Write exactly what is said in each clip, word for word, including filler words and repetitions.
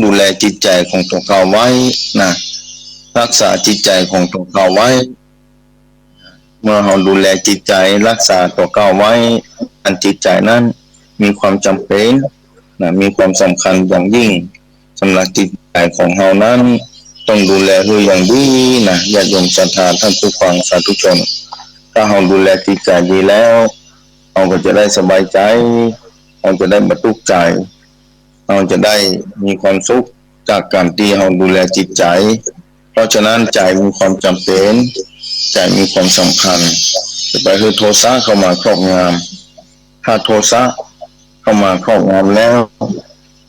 ดูแลจิตใจ๋ของตั๋วเก่าไว้นะ ฮักษาจิตใจ๋ของตั๋วเก่าไว้ เมื่อเฮาดูแลจิตใจ๋ ฮักษาตั๋วเก่าไว้ อันจิตใจ๋นั้นมีความจ๋ำเป๋นนะ มีความสำคัญอย่างยิ่ง สำหรับจิตใจ๋ของเฮานั้น ต้องดูแลหื้ออย่างดีนะ ญาติโยมศรัทธาท่านผู้ฟังสาธุชน ถ้าเฮาดูแลจิตใจ๋ดีแล้ว เฮาก็จะได้สบายใจ๋ เฮาจะได้บ่ตุ๊กข์ใจ๋ เฮาจะได้มีความสุขจากก๋านตี้เฮาดูแลจิตใจ๋ เพราะฉะนั้นใจ๋มีความจ๋ำเป๋น ใจ๋มีความสำคัญ จะไปหื้อโทสะเข้ามาครอบงำ ถ้าโทสะเข้ามาครอบงำแล้ว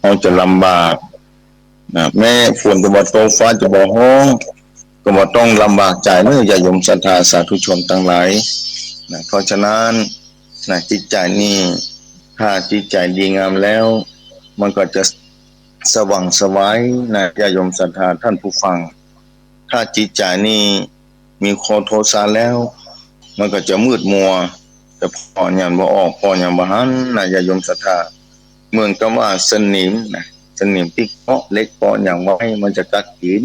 เฮาจะลำบากนะ แม้ฝนจะบ่ตก ฟ้าจะบ่ฮ้อง ก็บ่ต้องลำบากใจ๋เนาะ ญาติโยมศรัทธาสาธุชนตังหลายนะ เพราะฉะนั้นนะ จิตใจ๋นี่ ถ้าจิตใจ๋ดีงามแล้ว มันก็จะสว่างไสวนะ ญาติโยมศรัทธาท่านผู้ฟัง ถ้าจิตใจ๋นี่มีความโทสะแล้ว มันก็จะมืดมัว จะผ่อหยังบ่ออก ผ่อหยังบ่หันนะ ญาติโยมศรัทธา เหมือนกับว่าสนิมนะ สนิมตี้เกาะเหล็กเกาะหยังไว้ มันจะกัดกิ๋น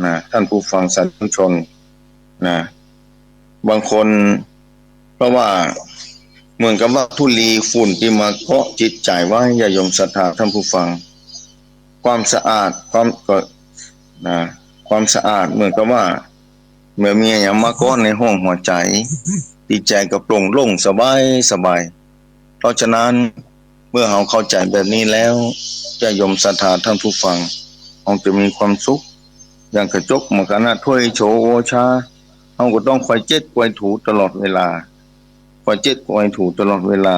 นะ ท่านผู้ฟังสาธุชนนะ บางคน เพราะว่าเหมือนกับว่าธุลีฝุ่นตี้มาเกาะจิตใจ๋ไว้ ญาติโยมศรัทธาท่านผู้ฟัง ความสะอาด ความ ก็ นะ ความสะอาดเหมือนกับว่า เหมือนมีอะหยังมาเกาะในห้องหัวใจ๋ จิตใจ๋ก็โปร่งโล่งสบายสบาย เพราะฉะนั้นเมื่อเฮาเข้าใจ๋แบบนี้แล้ว ญาติโยมศรัทธาท่านผู้ฟัง เฮาจะมีความสุข อย่างกระจกเหมือนกั๋นนะ ถ้วยโฉโอชา เฮาก็ต้องคอยเจ็ดคอยถูตลอดเวลา คอยเจ็ดคอยถูตลอดเวลา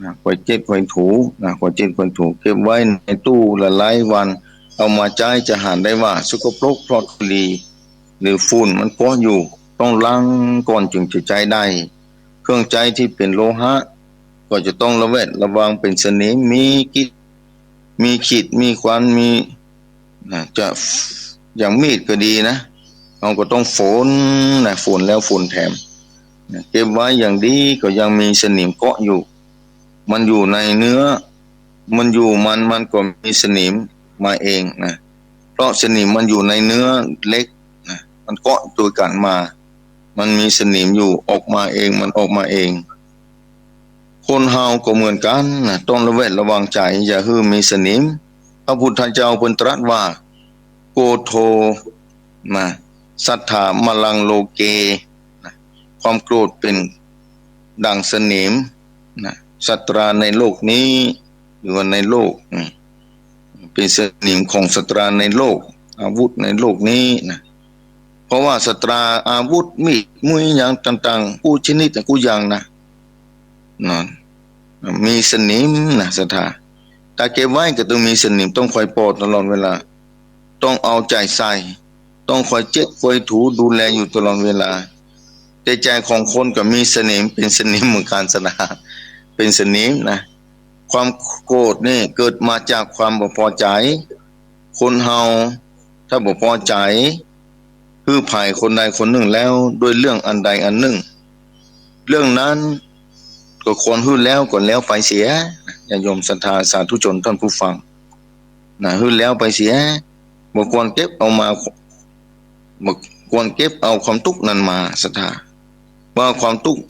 นะ คอยเจ็ดคอยถูนะ คอยเจ็ดคอยถู เก็บไว้ในตู้หลายๆ วัน เอามาใจ๊จะหันได้ว่าสกปรกเพราะธุลี หรือฝุ่นมันเกาะอยู่ ต้องล้างก่อนจึงจะใจ๊ได้ เครื่องใจ๊ตี้เป๋นโลหะ ก็จะต้องระแวดระวัง เป๋นสนิม มีขีด มีขีด มีควัน มี นะ จะ อย่างมีดก็ดีนะ เฮาก็ต้องฝนนะ ฝนแล้วฝนแถมนะ เก็บไว้อย่างดีก็ยังมีสนิมเกาะอยู่ มันอยู่ในเนื้อ มันอยู่มัน มันก็มีสนิมมาเองนะ เพราะสนิมมันอยู่ในเนื้อเหล็กนะ มันเกาะตวยกั๋นมา มันมีสนิมอยู่ ออกมาเอง มันออกมาเอง คนเฮาก็เหมือนกั๋นนะ ต้องระแวดระวังใจ๋ อย่าหื้อมีสนิม พระพุทธเจ้าเปิ้นตรัสว่า โกโท นะ สัตถามลังโลเก นะ ความโกรธเป๋นดังสนิมนะ ศัตราในโลกนี้ หรือว่าในโลก อืม เป๋นสนิมของศัตราในโลก อาวุธในโลกนี้นะ เพราะว่าศัตรา อาวุธ มีด มุยหยังต่างๆ กู้ชนิดกู้อย่างนะ นะ มีสนิมนะ ศรัทธา ถ้าเก็บไว้ก็ต้องมีสนิม ต้องคอยปอดตลอดเวลา ต้องเอาใจ๋ใส่ ต้องคอยเจ็ดคอยถูดูแลอยู่ตลอดเวลา แต่ใจ๋ของคนก็มีสนิม เป๋นสนิมเหมือนกั๋น ศรัทธา เป๋นสนิมนะ ความโกรธนี่เกิดมาจากความบ่พอใจ๋ คนเฮาถ้าบ่พอใจ๋ หื้อใผคนใดคนนึ่งแล้ว ด้วยเรื่องอันใดอันนึ่ง เรื่องนั้นก็ควรหื้อแล้วก็แล้วไปเสีย ญาติโยมศรัทธาสาธุชนท่านผู้ฟังนะ หื้อแล้วไปเสีย บ่ควรเก็บเอามา บ่ควรเก็บเอาความตุ๊กข์นั้นมา ศรัทธา ว่าความตุ๊กข์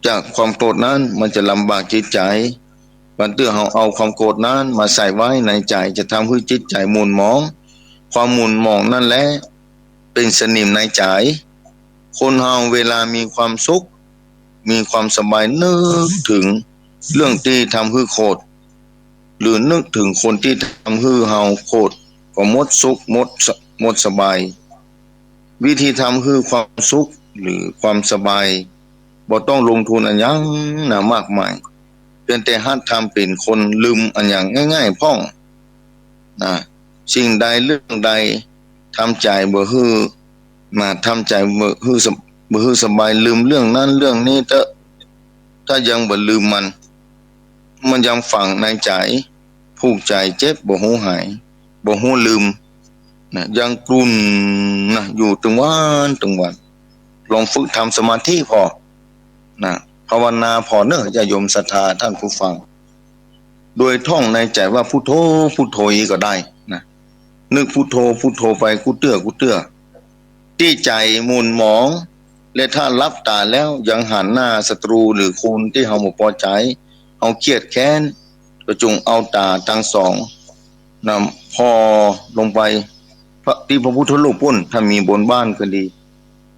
จากความโกรธนั้นมันจะลำบากจิตใจ๋ บัดเตื้อเฮาเอาความโกรธนั้นมาใส่ไว้ในใจ๋ จะทำหื้อจิตใจ๋หม่นหมอง ความหม่นหมองนั่นแหละเป๋นสนิมในใจ๋ คนเฮาเวลามีความสุข มีความสบาย นึกเถิงเรื่องตี้ทำหื้อโกรธ หรือนึกเถิงคนตี้ทำหื้อเฮาโกรธ ก็หมดสุข หมดส- หมดสบาย วิธีทำหื้อความสุขหรือความสบาย บ่ต้องลงทุนอะหยังนะมากมาย เพียงแต่หัดทำเป๋นคนลืมอะหยังง่ายๆ พ่องนะ สิ่งใดเรื่องใด ทำใจ๋บ่หื้อ นะ ทำใจ๋บ่หื้อส- บ่หื้อสบาย ลืมเรื่องนั้นเรื่องนี้เต๊อะ ถ้ายังบ่ลืมมัน มันยังฝังในใจ๋ ผูกใจ๋เจ็บบ่ฮู้หาย บ่ฮู้ลืมนะ ยังกรุ่นนะ อยู่ตึงวันตึงวัน ลองฝึกทำสมาธิผ่อนะ ภาวนาผ่อเน่อ ญาติโยมศรัทธาท่านผู้ฟัง โดยท่องในใจ๋ว่าพุทโธ พุทโธอี้ก็ได้ นึกพุทโธพุทโธไปกู้เตื้อกู้เตื้อ ตี้ใจ๋หม่นหมอง และถ้าหลับต๋าแล้วยังหันหน้าศัตรูหรือคนตี้เฮาบ่ปอใจ๋ เฮาเคียดแค้น ก็จงเอาต๋าตังสองนะผ่อลงไป พระ ตี้พระพุทธรูปปุ้น ถ้ามีบนบ้านก็ดี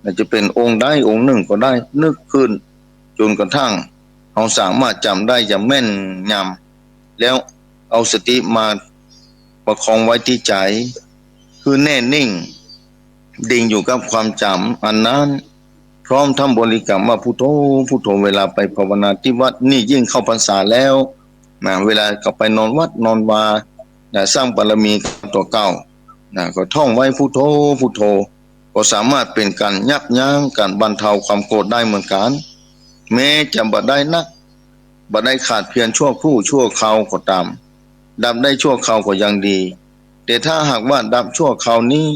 อาจจะเป๋นองค์ใดองค์นึ่งก็ได้ นึกขึ้น จ๋นกระทั่งเฮาสามารถจ๋ำได้อย่างแม่นยำ แล้วเอาสติมาประคองไว้ตี้ใจ๋ หื้อแน่นิ่ง ดิ่งอยู่กับความจ๋ำอันนั้น พร้อมทั้งบริกรรมว่าพุทโธ พุทโธ เวลาไปภาวนาตี้วัด นี่ยิ่งเข้าพรรษาแล้วนะ เวลาก็ไปนอนวัดนอนวานะ สร้างบารมีตั๋วเก่านะ ก็ท่องไว้พุทโธ พุทโธ ก็สามารถเป๋นก๋านยับยั้งก๋านบรรเทาความโกรธได้เหมือนกั๋น แม้จะบ่ได้นัก บ่ได้ขาดเพียรชั่วครู่ชั่วคราวก็ต๋าม ดับได้ชั่วคราวก็ยังดี แต่ถ้าหากว่าดับชั่วคราวนี้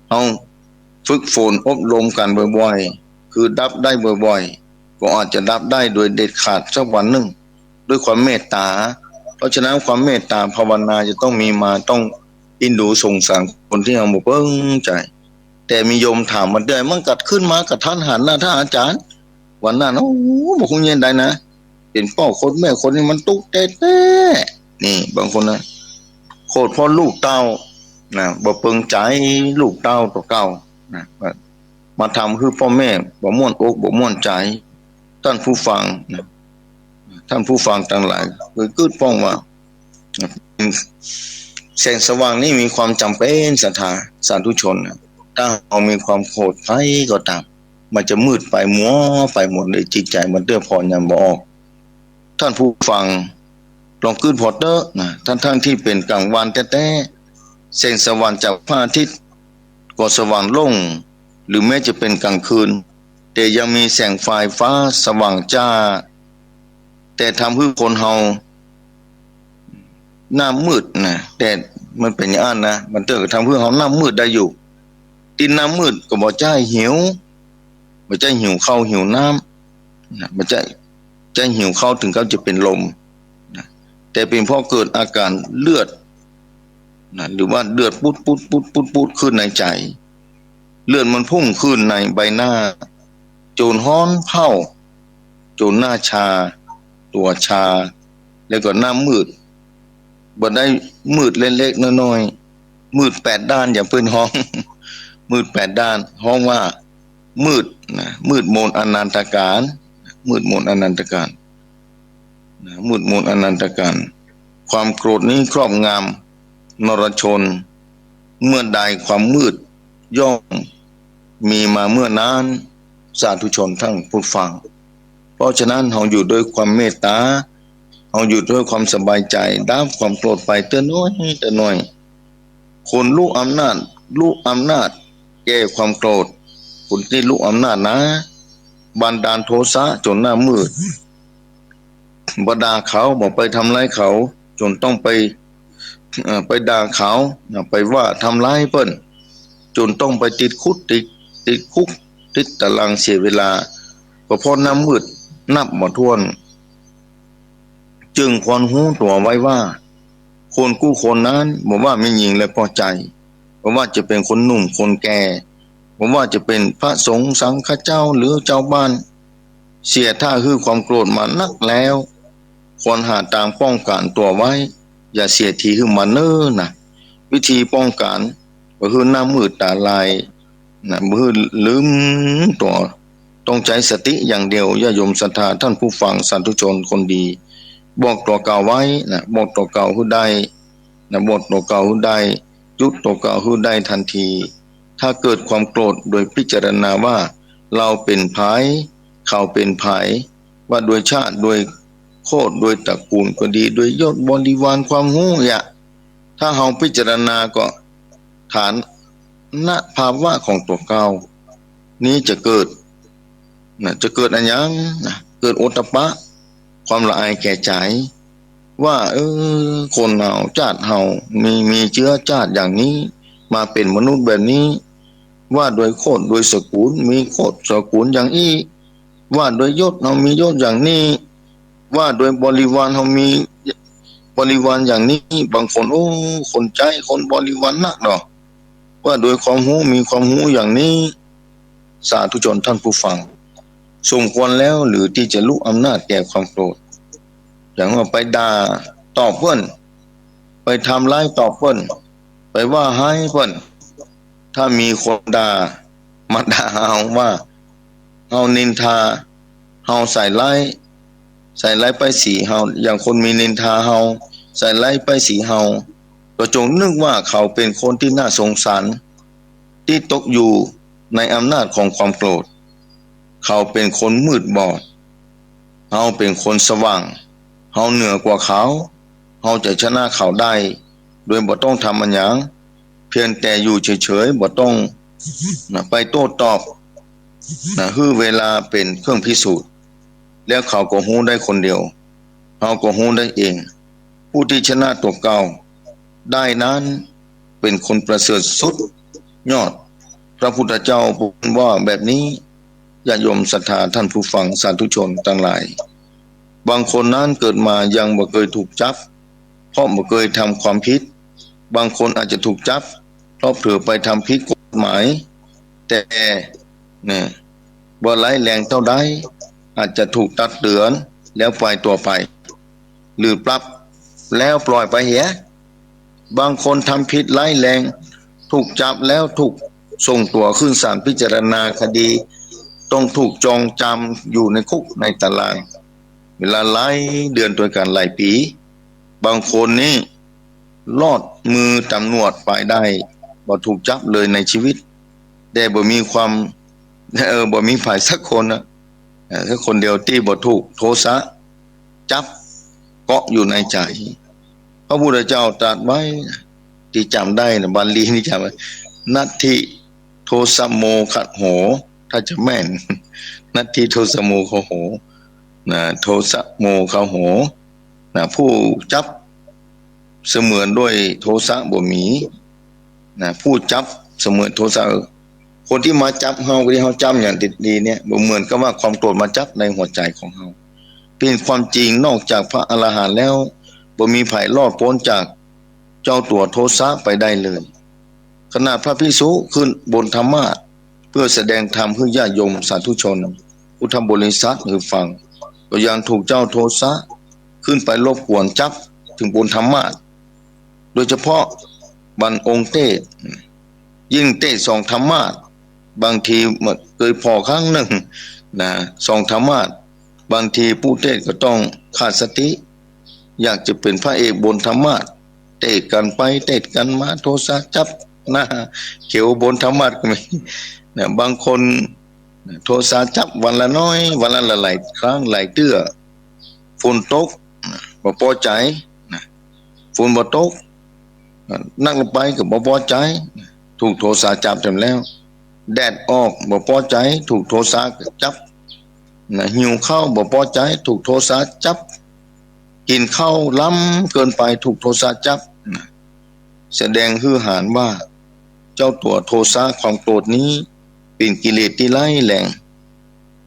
เฮาฝึกฝนอบรมกั๋นบ่อยๆ คือดับได้บ่อยๆ ก็อาจจะดับได้โดยเด็ดขาดสักวันนึ่ง ด้วยความเมตต๋า เพราะฉะนั้นความเมตต๋าภาวนาจะต้องมีมา ต้องเอ็นดูสงสารคนตี้เฮาบ่เปิงใจ๋ แต่มีโยมถามมาเตื้อย มันกัดขึ้นมากะทันหันนะท่านอาจ๋ารย์ วันนั้น โอ้ บ่ฮู้เยียะใดนะ เป๋นป้อคนแม่คนนี่มันตุ๊กแต๊ๆ นี่บางคนนะ โกรธเพราะลูกเต้านะ บ่เปิงใจ๋ลูกเต้าตั๋วเก่านะ มาทำหื้อป้อแม่บ่ม่วนอกบ่ม่วนใจ๋ ต้านผู้ฟังนะ ต้านผู้ฟังตังหลาย คือ คือป้องว่า แสงสว่างนี่มีความจ๋ำเป๋นศรัทธาสาธุชนนะ ถ้าเฮามีความโกรธใผก็ต๋าม มันจะมืดไปมัวไปหมดเลย จิตใจ๋มันเตื้อผ่อนยังบ่ออก ต้านผู้ฟัง ลองกึ๊ดผ่อเต๊อะนะ ทั้งๆ ตี้เป๋นก๋างวันแต๊ๆ แสงสว่างจากพระอาทิตย์ก็สว่างโล่ง หรือแม้จะเป๋นก๋างคืน แต่ยังมีแสงไฟฟ้าสว่างจ้า แต่ทำหื้อคนเฮาหน้ามืดนะ แต่มันเป๋นอย่างอั้นนะ บางเตื้อก็ทำหื้อเฮาหน้ามืดได้อยู่ ตี้หน้ามืดก็บ่ใจ้หิว บ่ใจ้หิวข้าวหิวน้ำนะ บ่ใจ้ ใจ้หิวข้าวเถิงกับจะเป๋นลมนะ แต่เป๋นเพราะเกิดอาก๋ารเลือดนะ หรือว่าเลือดปุ๊ดๆๆๆ ขึ้นในใจ๋ เลือดมันพุ่งขึ้นในใบหน้า จ๋นฮ้อนเผ้า จ๋นหน้าชา ตั๋วชา แล้วก็หน้ามืด บ่ได้มืดเล็กๆ น้อยๆ มืดแปดด้าน อย่างเปิ้นฮ้อง มืดแปดด้าน ฮ้องว่ามืดนะ มืดมนอนันตก๋าล มืดมนอนันตก๋าลนะ มืดมนอนันตก๋าล ความโกรธนี้ครอบงำนรชน เมื่อใดความมืดย่อมมีมาเมื่อนั้น สาธุชนต้านผู้ฟัง เพราะฉะนั้นเฮาอยู่ด้วยความเมตต๋า เฮาอยู่ด้วยความสบายใจ๋ ดับความโกรธไปเตื้อน้อยเตื้อน้อย คนลุอำนาจ ลุอำนาจแก่ความโกรธ คนตี้ลุอำนาจนะ บันดาลโทสะจ๋นหน้ามืด บ่ด่าเขา บ่ไปทำร้ายเขา จ๋นต้องไป เอ่อ ไปด่าเขานะ ไปว่าทำร้ายเปิ้น จ๋นต้องไปติดคุก ติด ติดคุก ติดตารางเสียเวลา ก็เพราะหน้ามืดนับบ่ถ้วน จึงควรฮู้ตั๋วไว้ว่า คนกู้คนนั้น บ่ว่าแม่ญิงและป้อใจ๋ บ่ว่าจะเป๋นคนหนุ่มคนแก่ บ่ว่าจะเป๋นพระสงฆ์สังฆเจ้าหรือจาวบ้าน เสียถ้าหื้อความโกรธมานักแล้ว ควรหาตางป้องกั๋นตั๋วไว้ อย่าเสียทีหื้อมันเน่อนะ วิธีป้องกั๋น บ่หื้อหน้ามืดต๋าลายนะ บ่หื้อลืมตั๋ว ต้องใจ๊สติอย่างเดียว ญาติโยมศรัทธา ต้านผู้ฟังสาธุชนคนดี บอกตั๋วเก่าไว้นะ บอกตั๋วเก่าหื้อได้นะ บอกตั๋วเก่าหื้อได้ หยุดตั๋วเก่าหื้อได้ทันที ถ้าเกิดความโกรธโดยพิจารณาว่าเราเป๋นใผ เขาเป๋นใผ ว่าโดยชาติ โดยโคตร โดยตระกูลก็ดี โดยยศบริวารความฮู้ยะ ถ้าเฮาพิจารณาก็ ฐานะภาวะของตั๋วเก่านี้จะเกิดนะ จะเกิดอะหยังนะ เกิดโอตตัปปะ ความละอายแก่ใจ๋ ว่า เออ คนเฮา จ้าดเฮา มี มีเจื๊อจ้าดอย่างนี้ มาเป๋นมนุษย์แบบนี้ ว่าโดยโคตร โดยตระกูล มีโคตรตระกูลอย่างอี้ ว่าโดยยศ เฮามียศอย่างนี้ ว่าโดยบริวาร เฮามี บริวารอย่างนี้ บางคน โอ้ คนใจ๊ คนบริวารนักเนาะ ว่าโดยความฮู้ มีความฮู้อย่างนี้ สาธุชนท่านผู้ฟัง สมควรแล้วหรือตี้จะลุกอำนาจแก่ความโกรธ อย่างว่าไปด่าตอบเปิ้น ไปทำร้ายตอบเปิ้น ไปว่าฮ้ายเปิ้น ถ้ามีคนด่า มาด่าเฮาว่า เฮานินทา เฮาใส่ร้าย ใส่ร้ายป้ายสีเฮา อย่างคนมีนินทาเฮา ใส่ร้ายป้ายสีเฮา ก็จงนึกว่าเขาเป๋นคนตี้น่าสงสาร ตี้ตกอยู่ในอำนาจของความโกรธ เขาเป๋นคนมืดบอด เฮาเป๋นคนสว่าง เฮาเหนือกว่าเขา เฮาจะชนะเขาได้ โดยบ่ต้องทำอะหยัง เพียงแต่อยู่เฉยๆ บ่ต้อง นะ ไปโต้ตอบ นะ หื้อเวลาเป๋นเครื่องพิสูจน์ แล้วเขาก็ฮู้ได้คนเดียว เฮาก็ฮู้ได้เอง ผู้ตี้ชนะตั๋วเก่าได้นั้น เป๋นคนประเสริฐสุดยอด พระพุทธเจ้าเปิ้นว่าแบบนี้ ญาติโยมศรัทธาท่านผู้ฟังสาธุชนตังหลาย บางคนนั้นเกิดมายังบ่เกยถูกจับ เพราะบ่เกยทำความผิด บางคนอาจจะถูกจับ เพราะเผลอไปทำผิดกฎหมาย แต่ เนี่ย บ่ร้ายแรงเต้าใด อาจจะถูกตักเตือนแล้วปล่อยตั๋วไป หรือปรับแล้วปล่อยไปเหีย บางคนทำผิดร้ายแรง ถูกจับแล้วถูกส่งตั๋วขึ้นศาลพิจารณาคดี ต้องถูกจองจำอยู่ในคุกในตาราง เวลาหลายเดือนตวยกั๋นหลายปี๋ บางคนนี่รอดมือตำรวจไปได้ บ่ถูกจับเลยในชีวิต แต่บ่มีความ เออ บ่มีใผสักคนนะ เออ แค่คนเดียวตี้บ่ถูกโทสะจับเกาะอยู่ในใจ๋ พระพุทธเจ้าตรัสไว้ ตี้จ๋ำได้นะ บาลีนี่จ๋ำไว้ นัตถิโทสะโมฆะโห ถ้าจะแม่น นัตถิโทสะโมฆะโห นะ โทสะโมฆะโห นะ ผู้จับเสมือนด้วยโทสะบ่มี นะ ผู้จับเสมือนโทสะ คนตี้มาจับเฮา ตี้เฮาจ๋ำอย่างดีๆ เนี่ย บ่เหมือนกับว่าความโกรธมาจับในหัวใจ๋ของเฮา เป๋นความจริง นอกจากพระอรหันต์แล้ว บ่มีใผรอดป๊นจากเจ้าตั๋วโทสะไปได้เลย ขนาดพระภิกษุขึ้นบนธรรมาสน์ เพื่อแสดงธรรมหื้อญาติโยมสาธุชน พุทธบริษัทหื้อฟัง ก็ยังถูกเจ้าโทสะขึ้นไปรบกวนจับเถิงบนธรรมาสน์ โดยเฉพาะบรรองค์เตศน์ ยิ่งเตศน์สองธรรมาสน์ บางทีบ่เกยผ่อครั้งนึ่ง นะ สองธรรมาสน์ บางทีผู้เตศน์ก็ต้องขาดสติ อยากจะเป๋นพระเอกบนธรรมาสน์ เตศน์กั๋นไปเตศน์กั๋นมา โทสะจับหน้าเขียวบนธรรมาสน์ก็มี นะ บางคนโทสะจับวันละน้อย วันละหลายๆ ครั้งหลายเตื้อ ฝนตก บ่ปอใจ๋ นะ ฝนบ่ตก นักลงไปก็บ่ปอใจ๋ ถูกโทสะจับแจ่มแล้ว แดดออก บ่ปอใจ๋ ถูกโทสะจับ นะ หิวข้าว บ่ปอใจ๋ ถูกโทสะจับ กิ๋นข้าวล้ำเกินไป ถูกโทสะจับ นะ แสดงหื้อหันว่า เจ้าตั๋วโทสะ ความโกรธนี้ เป๋นกิเลสตี้ร้ายแรง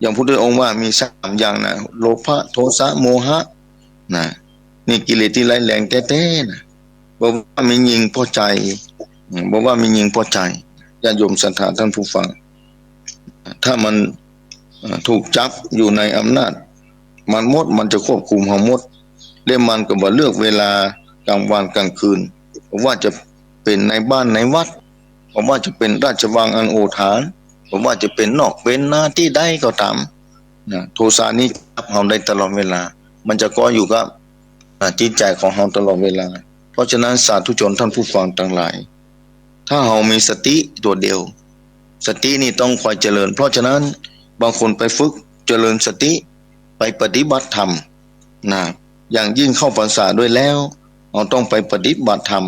อย่างพระพุทธองค์ว่ามีสามอย่างนะ โลภะ โทสะ โมหะ นะ นี่กิเลสตี้ร้ายแรงแต๊ๆ นะ บ่ว่าแม่ญิงปอใจ๋ อืม บ่ว่าแม่ญิงปอใจ๋ ญาติโยมศรัทธาท่านผู้ฟัง ถ้ามัน เอ่อ ถูกจับอยู่ในอำนาจมันหมด มันจะควบคุมเฮาหมด และมันก็บ่เลือกเวลากลางวันกลางคืน บ่ว่าจะเป๋นในบ้านในวัด บ่ว่าจะเป๋นราชวังอันโอษฐาน บ่ว่าจะเป๋นนอกเป๋นนาตี้ใดก็ต๋าม นะ โทสะนี้จับเฮาได้ตลอดเวลา มันจะเกาะอยู่กับ อ่า จิตใจ๋ของเฮาตลอดเวลา เพราะฉะนั้นสาธุชนท่านผู้ฟังตังหลาย ถ้าเฮามีสติตั๋วเดียว สตินี่ต้องคอยเจริญ เพราะฉะนั้นบางคนไปฝึกเจริญสติ ไปปฏิบัติธรรม นะ อย่างยิ่งเข้าพรรษาด้วยแล้ว เฮาต้องไปปฏิบัติธรรม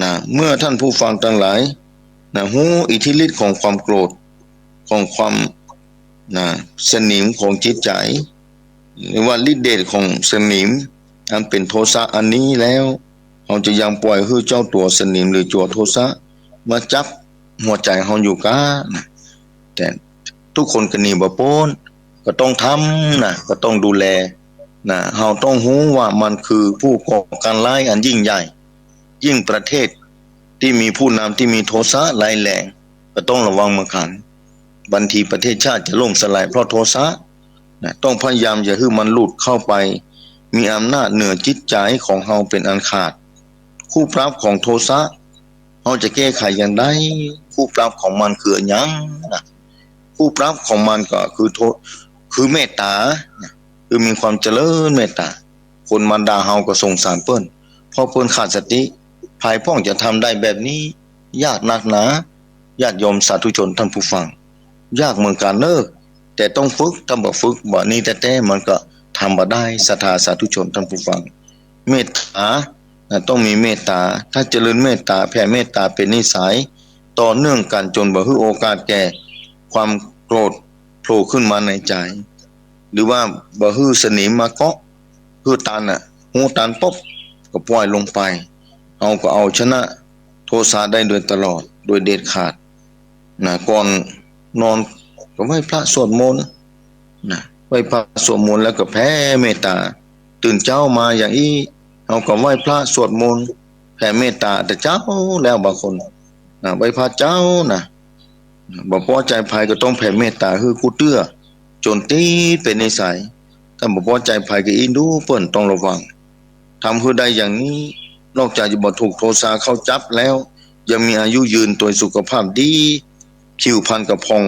นะ เมื่อท่านผู้ฟังตังหลาย นะ ฮู้อิทธิฤทธิ์ของความโกรธ ของความ นะ สนิมของจิตใจ๋ หรือว่าฤทธิ์เดชของสนิม อันเป๋นโทสะอันนี้แล้ว เฮาจะยังปล่อยหื้อเจ้าตั๋วสนิมหรือตั๋วโทสะมาจับหัวใจ๋เฮาอยู่ก้า นะ แต่ทุกคนก็หนีบ่ป๊น ก็ต้องทำ นะ ก็ต้องดูแล นะ เฮาต้องฮู้ว่ามันคือผู้ก่อการร้ายอันยิ่งใหญ่ ยิ่งประเทศตี้มีผู้นำตี้มีโทสะร้ายแรง ก็ต้องระวังเหมือนกั๋น บางทีประเทศชาติจะล่มสลายเพราะโทสะ นะ ต้องพยายามอย่าหื้อมันหลุดเข้าไปมีอำนาจเหนือจิตใจ๋ของเฮาเป๋นอันขาด คู่ปรับของโทสะ เฮาจะแก้ไขอย่างใด คู่ปรับของมันคืออะหยังนะ คู่ปรับของมันก็คือโท คือเมตต๋านะ คือมีความเจริญเมตต๋า คนมาด่าเฮาก็สงสารเปิ้น เพราะเปิ้นขาดสติ ใผพ่องจะทำได้แบบนี้ ยากนักหนา ญาติโยมสาธุชนท่านผู้ฟัง ยากเหมือนกั๋นเน่อ แต่ต้องฝึก ถ้าบ่ฝึกบ่นี้แต๊ๆ มันก็ทำบ่ได้ ศรัทธาสาธุชนท่านผู้ฟัง เมตต๋านะ ต้องมีเมตต๋า ถ้าเจริญเมตต๋า แผ่เมตต๋าเป๋นนิสัย ต่อเนื่องกั๋นจ๋นบ่หื้อโอกาสแก่ความโกรธโผล่ขึ้นมาในใจ๋ หรือว่าบ่หื้อสนิมมาเกาะ หื้อตันน่ะ ฮู้ตันปุ๊บ ก็ปล่อยลงไป เฮาก็เอาชนะโทสะได้โดยตลอด โดยเด็ดขาด นะ ก่อนนอนก็ไหว้พระสวดมนต์นะ ไหว้พระสวดมนต์แล้วก็แผ่เมตต๋า ตื่นเจ๊ามาอย่างอี้ เฮาก็ไหว้พระสวดมนต์ แผ่เมตต๋าแต่เจ๊าแล้วบางคนนะ ไหว้พระเจ๊านะ บ่ปอใจ๋ใผก็ต้องแผ่เมตต๋าหื้อกู้เตื้อ จ๋นติดเป๋นนิสัย ถ้าบ่ปอใจ๋ใผก็อินดูเปิ้น ต้องระวัง ทำหื้อได้อย่างนี้ นอกจากจะบ่ถูกโทสะเข้าจับแล้ว ยังมีอายุยืนโดยสุขภาพดี ผิวพรรณก็ผ่อง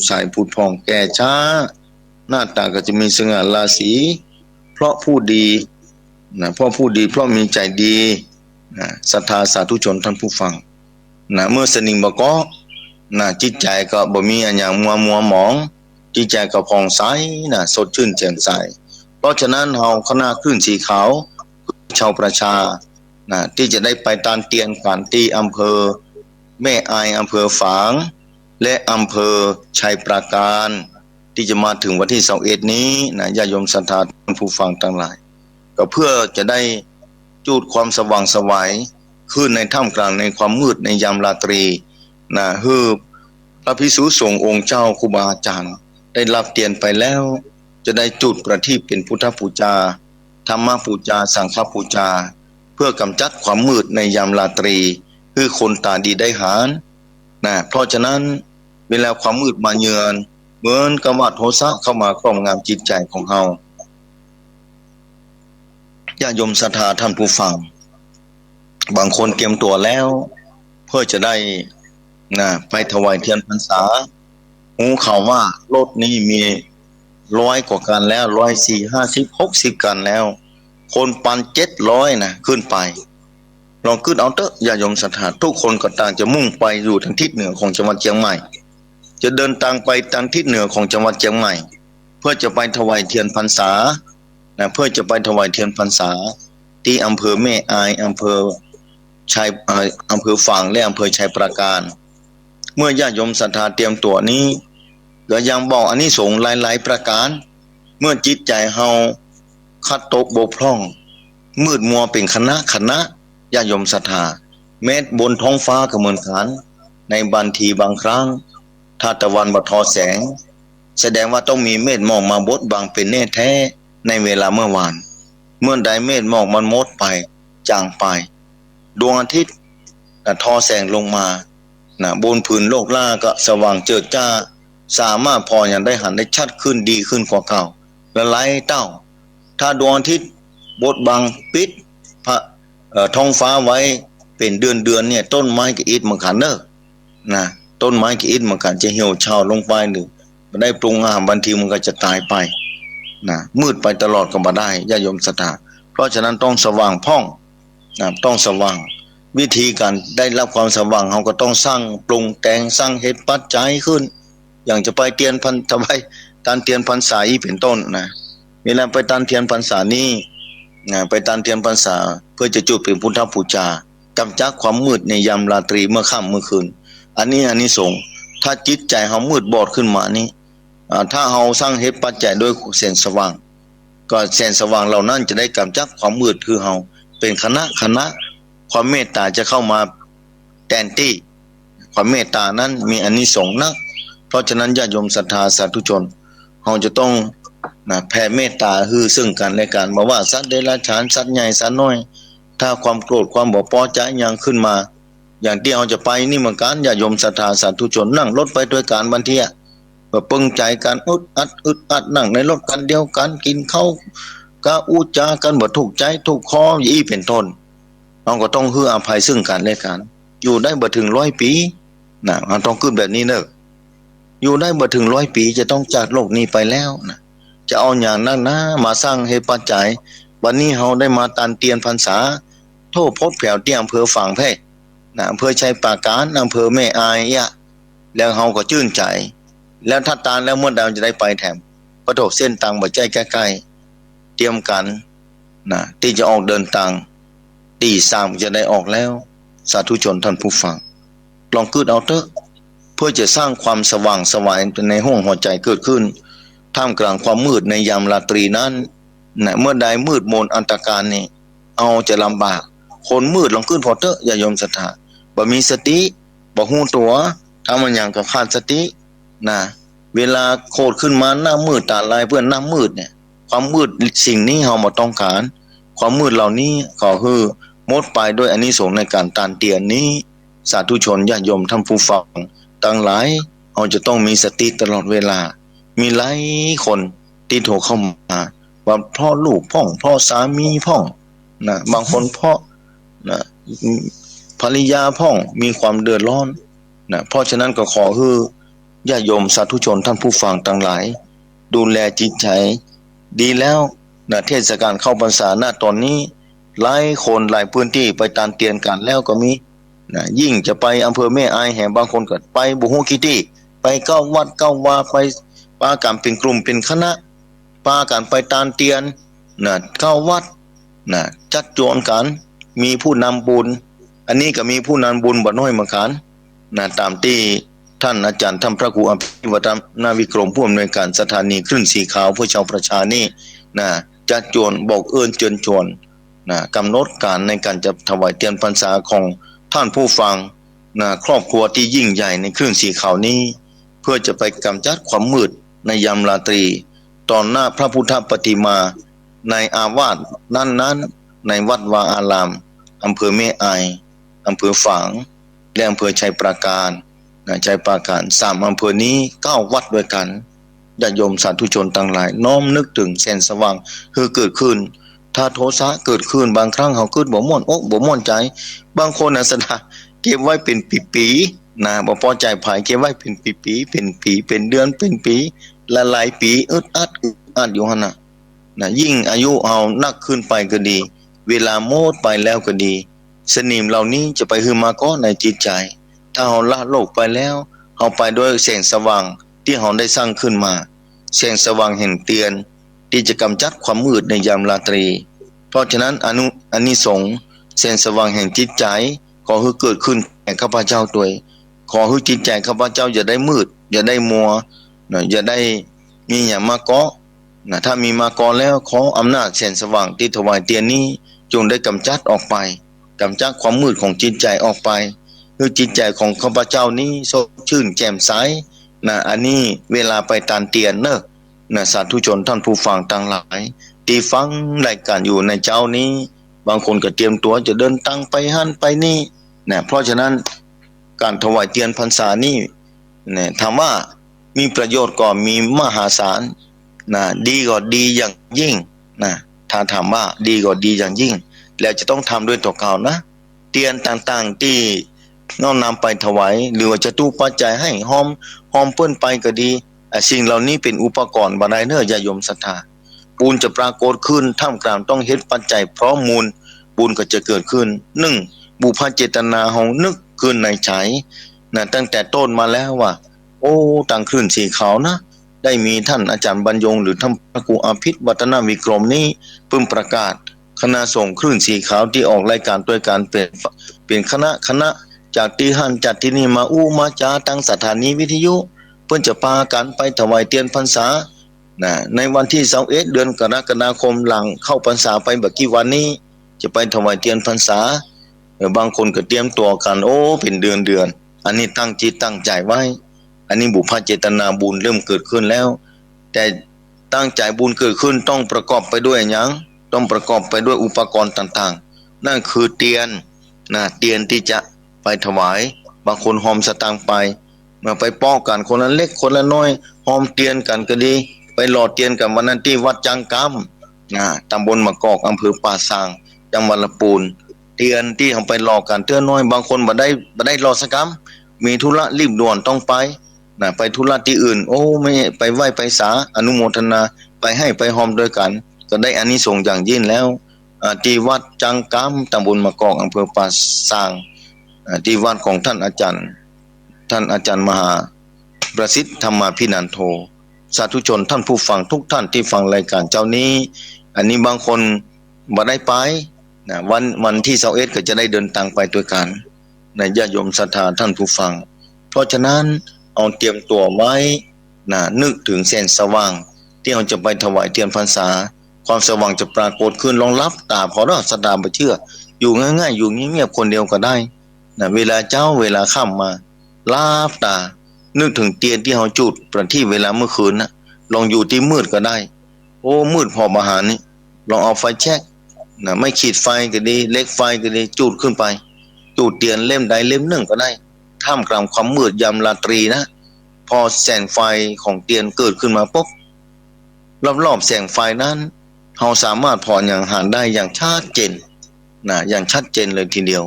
ใสผุดผ่องแก่ช้า หน้าต๋าก็จะมีสง่าราศี เพราะผู้ดีนะ เพราะผู้ดี เพราะมีใจ๋ดีนะ ศรัทธาสาธุชนท่านผู้ฟังนะ เมื่อสนิมบ่เกาะนะ จิตใจ๋ก็บ่มีอะหยังมัวมัวหมอง จิตใจ๋ก็ผ่องใสนะ สดชื่นแจ่มใส เพราะฉะนั้นเฮาคณะคลื่นสีขาว ชาวประชานะ ตี้จะได้ไปตานเตียนกั๋นตี้อำเภอแม่อาย อำเภอฝาง และอำเภอชัยปราการ ตี้จะมาเถิงวันตี้ซาวเอ็ดนี้นะ ญาติโยมศรัทธาท่านผู้ฟังตังหลาย ก็เพื่อจะได้จุดความสว่างไสวขึ้นในท่ามกลางในความมืดในยามราตรีนะ หื้อพระภิกษุสงฆ์องค์เจ้าครูบาอาจ๋ารย์ได้รับเตียนไปแล้ว จะได้จุดประทีปเป๋นพุทธปู๋จา ธรรมปู๋จา สังฆปู๋จา เพื่อกำจัดความมืดในยามราตรี หื้อคนต๋าดีได้หันนะ เพราะฉะนั้นเวลาความมืดมาเยือน เหมือนกับว่าโทสะเข้ามาครอบงำจิตใจ๋ของเฮา ญาติโยมศรัทธาท่านผู้ฟัง บางคนเตรียมตั๋วแล้ว เพื่อจะได้นะ ไปถวายเตียนพรรษา ฮู้ข่าวว่ารถนี้มีร้อยกว่าคันแล้ว ร้อยสี่ ห้าสิบ หกสิบคันแล้ว คนปันเจ็ดร้อยนะ ขึ้นไป ลองกึ๊ดเอาเต๊อะ ญาติโยมศรัทธา ทุกคนก็ต่างจะมุ่งไปอยู่ตางทิศเหนือของจังหวัดเจียงใหม่ จะเดินตางไปตางทิศเหนือของจังหวัดเจียงใหม่ เพื่อจะไปถวายเตียนพรรษานะ เพื่อจะไปถวายเตียนพรรษา ตี้อำเภอแม่อาย อำเภอชัย เอ่อ อำเภอฝาง และอำเภอชัยปราการ เมื่อญาติโยมศรัทธาเตรียมตั๋วนี้ ก็ยังบอกอานิสงส์หลายๆ ประการ เมื่อจิตใจ๋เฮาขาดตกบกพร่อง มืดมัวเป๋นขณะๆ ญาติโยมศรัทธา แม้บนท้องฟ้าก็เหมือนกั๋น ในบางทีบางครั้ง ถ้าตะวันบ่ทอแสง แสดงว่าต้องมีเมฆหมอกมาบดบังเป๋นแน่แท้ ในเวลาเมื่อวาน เมื่อใดเมฆหมอกมันหมดไป จางไป ดวงอาทิตย์นะ ทอแสงลงมานะ บนผืนโลกหล้าก็สว่างเจิดจ้า สามารถผ่อหยังได้หันได้ชัดขึ้น ดีขึ้นกว่าเก่า หลายๆ เต้า ถ้าดวงอาทิตย์บดบังปิดพระ เอ่อ ท้องฟ้าไว้เป๋นเดือนๆ เนี่ย ต้นไม้ก็อิดเหมือนกั๋นเน่อ นะ ต้นไม้ก็อิดเหมือนกั๋น จะเหี่ยวเฉาลงไป หรือบ่ได้ปรุงอาหาร บางทีมันก็จะต๋ายไปนะ มืดไปตลอดก็บ่ได้ ญาติโยมศรัทธา เพราะฉะนั้นต้องสว่างผ่องนะ ต้องสว่าง วิธีก๋านได้รับความสว่าง เฮาก็ต้องสร้างปรุงแต่ง สร้างเหตุปัจจัยขึ้น อย่างจะไปเตียนพรร ถวายตานเตียนพรรษาอี้เป๋นต้นนะ เวลาไปตานเตียนพรรษานี้นะ ไปตานเตียนพรรษา เพื่อจะจุดเป๋นพุทธปู๋จา กำจัดความมืดในยามราตรีเมื่อค่ำเมื่อคืน อันนี้อานิสงส์ ถ้าจิตใจ๋เฮามืดบอดขึ้นมานี้ อ่า ถ้าเฮาสร้างเหตุปัจจัยด้วยแสงสว่าง ก็แสงสว่างเหล่านั้นจะได้กำจัดความมืดหื้อเฮาเป๋นขณะๆ ความเมตต๋าจะเข้ามาแตนตี้ ความเมตต๋านั้นมีอานิสงส์นัก เพราะฉะนั้นญาติโยมศรัทธาสาธุชน เฮาจะต้อง นะ แผ่เมตต๋าหื้อซึ่งกั๋นและกั๋น บ่ว่าสัตว์เดรัจฉาน สัตว์ใหญ่สัตว์น้อย ถ้าความโกรธความบ่ปอใจ๋หยังขึ้นมา อย่างตี้เฮาจะไปนี่เหมือนกั๋น ญาติโยมศรัทธาสาธุชน นั่งรถไปตวยกั๋นบางทีอะ บ่เปิงใจ๋กั๋น อึดอัด อึดอัด นั่งในรถคันเดียวกั๋น กิ๋นข้าว กาอู้จ๋ากั๋นบ่ถูกใจ๋ถูกคอ อย่างอี้เป๋นต้น เฮาก็ต้องหื้ออภัยซึ่งกั๋นและกั๋น อยู่ได้บ่เถิงร้อยปี๋ นะ เฮาต้องกึ๊ดแบบนี้เน่อ อยู่ได้บ่เถิงร้อยปี๋ จะต้องจากโลกนี้ไปแล้วนะ จะเอาหยังนักหนามาสร้างเหตุปัจจัย วันนี้เฮาได้มาตานเตียนพรรษา โถ่ พดแผวตี้อำเภอฝางแพ่ นะ อำเภอชัยปราการ อำเภอแม่อายเอี้ย แล้วเฮาก็จื้นใจ๋ แล้วถ้าตานแล้วเมื่อใดจะได้ไปแถม ปะโถ เส้นตางบ่ใจ้ใก้ๆ เตรียมกั๋นนะ ตี้จะออกเดินตาง ตีสามจะได้ออกแล้ว สาธุชนท่านผู้ฟัง ลองกึ๊ดเอาเต๊อะ เพื่อจะสร้างความสว่างไสวในห้วงหัวใจ๋เกิดขึ้น ท่ามกลางความมืดในยามราตรีนั้นนะ เมื่อใดมืดมนอันธการนี่ เฮาจะลำบาก คนมืด ลองกึ๊ดผ่อเต๊อะ ญาติโยมศรัทธา บ่มีสติ บ่ฮู้ตั๋ว ทำอะหยังก็ขาดสตินะ เวลาโขดขึ้นมาหน้ามืดต๋าลายเปื้อนหน้ามืดเนี่ย ความมืดสิ่งนี้เฮาบ่ต้องก๋าน ความมืดเหล่านี้ขอหื้อหมดไปด้วยอานิสงส์ในก๋านตานเตียนนี้ สาธุชนญาติโยมท่านผู้ฟังตังหลาย เฮาจะต้องมีสติตลอดเวลา มีหลายคนตี้โทรเข้ามา ว่าเพราะลูกพ่อง เพราะสามีพ่องนะ บางคนเพราะนะ ภรรยาพ่องมีความเดือดร้อนนะ เพราะฉะนั้นก็ขอหื้อญาติโยมสาธุชนท่านผู้ฟังตังหลาย ดูแลจิตใจ๋ดีแล้วนะ เทศกาลเข้าพรรษา ณ ต๋อนนี้ หลายคนหลายพื้นตี้ไปตานเตียนกั๋นแล้วก็มีนะ ยิ่งจะไปอำเภอแม่อายแหม บางคนก็ไปบ่ฮู้กี่ตี้ ไปเข้าวัดเข้าวา ไปปากั๋นเป๋นกลุ่มเป๋นคณะ ปากั๋นไปตานเตียนนะ เข้าวัดนะ จัดจวนกั๋น มีผู้นำบุญ อันนี้ก็มีผู้นำบุญบ่น้อยเหมือนกั๋นนะ ต๋ามตี้ท่านอาจ๋ารย์ ท่านพระครูอภิวัฒนวิกรม ผู้อำนวยก๋านสถานีคลื่นสีขาวเพื่อชาวประชานี่นะ จัดจวนบอกเอิ้นเจิญจวนนะ กำหนดก๋านในก๋านจะถวายเตียนพรรษาของท่านผู้ฟังนะ ครอบครัวตี้ยิ่งใหญ่ในคลื่นสีขาวนี้ เพื่อจะไปกำจัดความมืดในยามราตรี ต่อหน้าพระพุทธปฏิมาในอาวาสนั้นๆ ในวัดวาอาราม อำเภอแม่อาย อำเภอฝาง และอำเภอชัยปราการนะ ชัยปราการ สามอำเภอนี้ เก้าวัดด้วยกั๋น ญาติโยมสาธุชนตังหลาย น้อมนึกเถิงแสงสว่างหื้อเกิดขึ้น ถ้าโทสะเกิดขึ้น บางครั้งเฮากึ๊ดบ่ม่วนอกบ่ม่วนใจ๋ บางคนนะ ศรัทธา เก็บไว้เป๋นปี๋ๆ นะ บ่ปอใจ๋ใผ เก็บไว้เป๋นปี๋ๆ เป๋นปี๋ เป๋นเดือน เป๋นปี๋ หลายๆ ปี๋ อึดอัด อึดอัดอยู่หั้นน่ะ นะ ยิ่งอายุเฮานักขึ้นไปก็ดี เวลาหมดไปแล้วก็ดี สนิมเหล่านี้จะไปหื้อมาเกาะในจิตใจ๋ ถ้าเฮาละโลกไปแล้ว เฮาไปด้วยแสงสว่างตี้เฮาได้สร้างขึ้นมา แสงสว่างแห่งเตียน ตี้จะกำจัดความมืดในยามราตรี เพราะฉะนั้นอานุ อานิสงส์แสงสว่างแห่งจิตใจ๋ ขอหื้อเกิดขึ้นแก่ข้าพเจ้าตวย ขอหื้อจิตใจ๋ข้าพเจ้าอย่าได้มืด อย่าได้มัวนะ อย่าได้มีหยังมาเกาะนะ ถ้ามีมาเกาะแล้ว ขออำนาจแสงสว่างตี้ถวายเตียนนี้ จงได้กำจัดออกไป กำจัดความมืดของจิตใจ๋ออกไป หื้อจิตใจ๋ของข้าพเจ้านี้สดชื่นแจ่มใสนะ อันนี้เวลาไปตานเตียนเน่อนะ สาธุชนท่านผู้ฟังตังหลาย ตี้ฟังรายก๋านอยู่ในเจ๊านี้ บางคนก็เตรียมตั๋วจะเดินตางไปหั้นไปนี่นะ เพราะฉะนั้นก๋านถวายเตียนพรรษานี่นะ ถามว่ามีประโยชน์ก็มีมหาศาลนะ ดีก็ดีอย่างยิ่งนะ ถ้าถามว่าดีก็ดีอย่างยิ่ง แล้วจะต้องทำด้วยตั๋วเก่านะ เตียนต่างๆ ตี้น้อมนำไปถวาย หรือว่าจตุปัจจัยหื้อหอม หอมเปิ้นไปก็ดี อ่ะ สิ่งเหล่านี้เป๋นอุปกรณ์บ่ได้เน่อ ญาติโยมศรัทธา บุญจะปรากฏขึ้นท่ามกลางต้องเฮ็ดปัจจัยพร้อมมูล บุญก็จะเกิดขึ้น นึ่ง บุพเจตนาเฮานึกขึ้นในใจ๋นะ ตั้งแต่ต้นมาแล้วว่า โอ้ ตางคลื่นสีขาวนะ ได้มีท่านอาจ๋ารย์บรรยง หรือท่านพระครูอภิวัฒนวิกรมนี้ เปิ้นประกาศ คณะสงฆ์คลื่นสีขาวตี้ออกรายก๋านตวยกั๋นเป๋น เป๋นคณะคณะ จากตี้หั้นจากตี้นี่มาอู้มาจ๋าตางสถานีวิทยุ เปิ้นจะปากั๋นไปถวายเตียนพรรษานะ ในวันตี้ซาวเอ็ด เดือนกรกฎาคม หลังเข้าพรรษาไปบ่กี่วันนี้ จะไปถวายเตียนพรรษา เออ บางคนก็เตรียมตั๋วกั๋น โอ้ เป๋นเดือนๆ อันนี้ตั้งจิตตั้งใจ๋ไว้ อันนี้บุพเจตนาบุญเริ่มเกิดขึ้นแล้ว แต่ ตั้งใจ๋บุญเกิดขึ้นต้องประกอบไปด้วยอะหยัง ต้องประกอบไปด้วยอุปกรณ์ต่างๆ นั่นคือเตียน นะ เตียนตี้จะไปถวาย บางคนฮอมสตางค์ไป มาไปเปาะกั๋นคนละเล็กคนละน้อย ฮอมเตียนกั๋นก็ดี ไปหล่อเตียนกั๋นวันนั้นตี้วัดจังกำ นะ ตำบลหมากกอก อำเภอป่าซาง จังหวัดลำปูน เตียนตี้เฮาไปหล่อกั๋นเตื้อน้อย บางคนบ่ได้ บ่ได้หล่อสักกำ มีธุระรีบด่วนต้องไป นะ ไปธุระตี้อื่น โอ้ ไม่ไปไหว้ไปสา อนุโมทนา ไปแห่ไปฮอมตวยกั๋น ก็ได้อานิสงส์อย่างยิ่งแล้ว อ่า ตี้วัดจังกำ ตำบลหมากกอก อำเภอป่าซาง อ่า ตี้วัดของท่านอาจารย์ ท่านอาจารย์มหาประสิทธิ์ธรรมาภินันโท สาธุชนท่านผู้ฟังทุกท่านตี้ฟังรายก๋านเจ๊านี้ อันนี้บางคนบ่ได้ไป นะ วัน วันตี้ซาวเอ็ดก็จะได้เดินตางไปตวยกั๋น นะ ญาติโยมศรัทธาท่านผู้ฟัง เพราะฉะนั้นเอาเตรียมตั๋วไว้ นะ นึกเถิงแสงสว่างตี้เฮาจะไปถวายเตียนพรรษา ความสว่างจะปรากฏขึ้น ลองหลับต๋าผ่อเนาะ ศรัทธาบ่เจื้อ อยู่ง่ายๆ อยู่เงียบๆ คนเดียวก็ได้ นะ เวลาเจ๊า เวลาค่ำมา หลับต๋า นึกเถิงเตียนตี้เฮาจุดประทีปเวลาเมื่อคืนนะ ลองอยู่ตี้มืดก็ได้ โอ้ มืดผ่อบ่หันนี่ ลองเอาไฟแช็ก นะ ไม้ขีดไฟก็ดี เหล็กไฟก็ดี จุดขึ้นไป จุดเตียนเล่มใดเล่มนึ่งก็ได้ ท่ามกลางความมืดยามราตรีนะ พอแสงไฟของเตียนเกิดขึ้นมาปุ๊บ รอบๆ แสงไฟนั้น เฮาสามารถผ่ออะหยังหันได้อย่างชัดเจน นะ อย่างชัดเจนเลยทีเดียว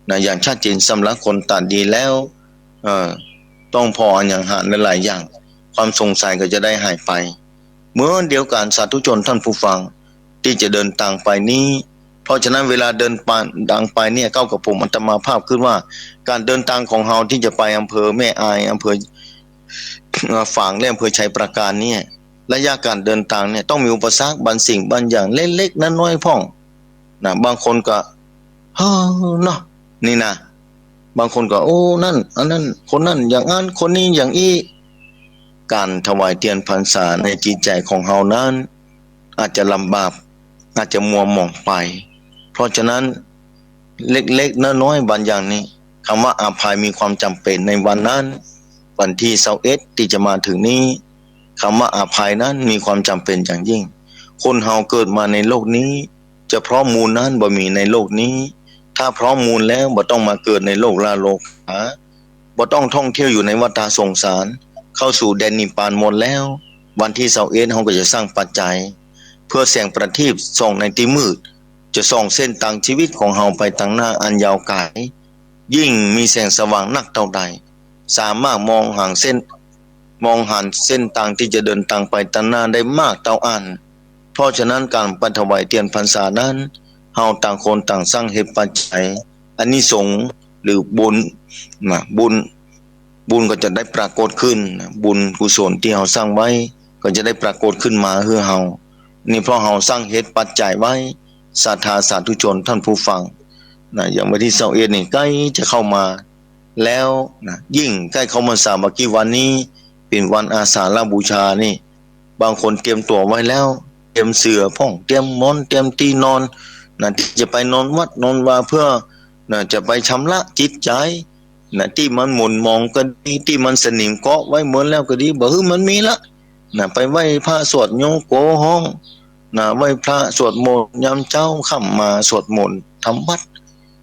นะ อย่างชัดเจน สำหรับคนต๋าดีแล้ว เอ่อ ต้องผ่ออะหยังหันหลายๆ อย่าง ความสงสัยก็จะได้หายไป เหมือนเดียวกั๋น สาธุชนท่านผู้ฟัง ตี้จะเดินตางไปนี้ เพราะฉะนั้นเวลาเดินตางไปเนี่ย เก้ากับผมอาตมาภาพกึ๊ดว่า ก๋านเดินตางของเฮาตี้จะไปอำเภอแม่อาย อำเภอ เอ่อ ฝางและอำเภอชัยปราการเนี่ย ระยะก๋านเดินตางเนี่ยต้องมีอุปสรรคบางสิ่งบางอย่างเล็กๆ น้อยๆ พ่อง นะ บางคนก็ เฮ้อ เนาะ นี่นะ บางคนก็ โอ้ นั่น อันนั้น คนนั้นอย่างอั้น คนนี้อย่างอี้ ก๋านถวายเตียนพรรษาในจิตใจ๋ของเฮานั้น อาจจะลำบาก อาจจะมัวหมองไป เพราะฉะนั้น เล็กๆ น้อยๆ บางอย่างนี้ กำว่าอภัยมีความจ๋ำเป๋นในวันนั้น วันตี้ซาวเอ็ดตี้จะมาเถิงนี้ กำว่าอภัยนั้นมีความจ๋ำเป๋นอย่างยิ่ง คนเฮาเกิดมาในโลกนี้ จะพร้อมมูลนั้นบ่มีในโลกนี้ ถ้าพร้อมมูลแล้วบ่ต้องมาเกิดในโลกล้าโลกา บ่ต้องท่องเที่ยวอยู่ในวัฏฏะสงสาร เข้าสู่แดนนิพพานหมดแล้ว วันตี้ซาวเอ็ดเฮาก็จะสร้างปัจจัย เพื่อแสงประทีปส่องในตี้มืด จะส่องเส้นตางชีวิตของเฮาไปตางหน้าอันยาวไก๋ ยิ่งมีแสงสว่างนักเต้าใด สามารถมองหันเส้น มองหันเส้นตางตี้จะเดินตางไปตางหน้าได้มากเต้าอั้น เพราะฉะนั้นก๋านไปถวายเตียนพรรษานั้น เฮาต่างคนต่างสร้างเหตุปัจจัย อานิสงส์หรือบุญ นะ บุญ บุญก็จะได้ปรากฏขึ้น นะ บุญกุศลตี้เฮาสร้างไว้ ก็จะได้ปรากฏขึ้นมาหื้อเฮา นี่เพราะเฮาสร้างเหตุปัจจัยไว้ ศรัทธาสาธุชนท่านผู้ฟัง นะ อย่างวันตี้ซาวเอ็ดนี่ใก้จะเข้ามาแล้ว นะ ยิ่งใก้เข้าพรรษาบ่กี่วันนี้ เป๋นวันอาสาฬหบูชานี่ บางคนเตรียมตั๋วไว้แล้ว เตรียมเสื่อพ่อง เตรียมหมอน เตรียมตี้นอน นะ ตี้จะไปนอนวัดนอนวาเพื่อ นะ จะไปชำระจิตใจ๋ นะ ตี้มันหม่นหมองก็ดี ตี้มันสนิมเกาะไว้เมินแล้วก็ดี บ่หื้อมันมีละ นะ ไปไหว้พระสวดโยโกฮ้อง นะ ไหว้พระสวดมนต์ยามเจ๊าค่ำมาสวดมนต์ทำวัตร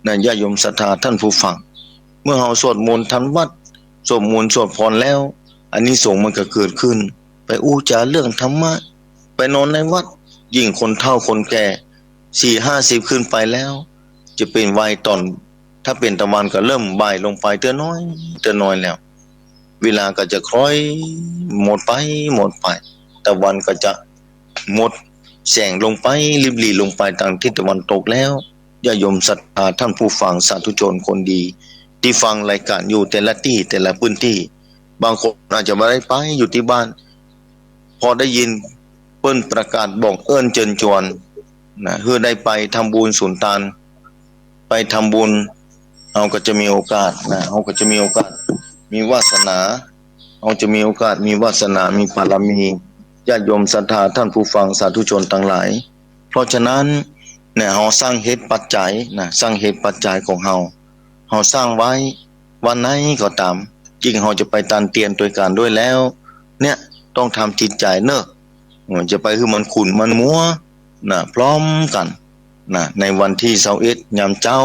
นะ ญาติโยมศรัทธาท่านผู้ฟัง เมื่อเฮาสวดมนต์ทำวัตร สวดมนต์สวดพรแล้ว อานิสงส์มันก็เกิดขึ้น ไปอู้จ๋าเรื่องธรรมะ ไปนอนในวัด ยิ่งคนเฒ่าคนแก่ สี่ห้าสิบขึ้นไปแล้ว จะเป๋นวัยต๋อน ถ้าเป๋นตะวันก็เริ่มบ่ายลงไปเตื้อน้อย เตื้อน้อยแล้ว เวลาก็จะค่อยหมดไป หมดไป ตะวันก็จะหมดแสงลงไป ริบหรี่ลงไปตางทิศตะวันตกแล้ว ญาติโยมศรัทธาท่านผู้ฟังสาธุชนคนดี ตี้ฟังรายก๋านอยู่แต่ละตี้แต่ละพื้นตี้ บางคนอาจจะบ่ได้ไป อยู่ตี้บ้าน พอได้ยินเปิ้นประกาศบอกเอิ้นเจิญจวน นะ หื้อได้ไปทำบุญสุนตาน ไปทำบุญ เฮาก็จะมีโอกาส นะ เฮาก็จะมีโอกาส มีวาสนา เฮาจะมีโอกาส มีวาสนา มีบารมี ญาติโยมศรัทธาท่านผู้ฟังสาธุชนตังหลาย เพราะฉะนั้น เนี่ย เฮาสร้างเหตุปัจจัย นะ สร้างเหตุปัจจัยของเฮา เฮาสร้างไว้ วันไหนก็ต๋าม ยิ่งเฮาจะไปตานเตียนตวยก๋านด้วยแล้ว เนี่ย ต้องทำจิตใจ๋เนาะ เออ จะไปหื้อมันขุ่นมันมัว นะ พร้อมกั๋น นะ ในวันตี้ซาวเอ็ดยามเจ๊า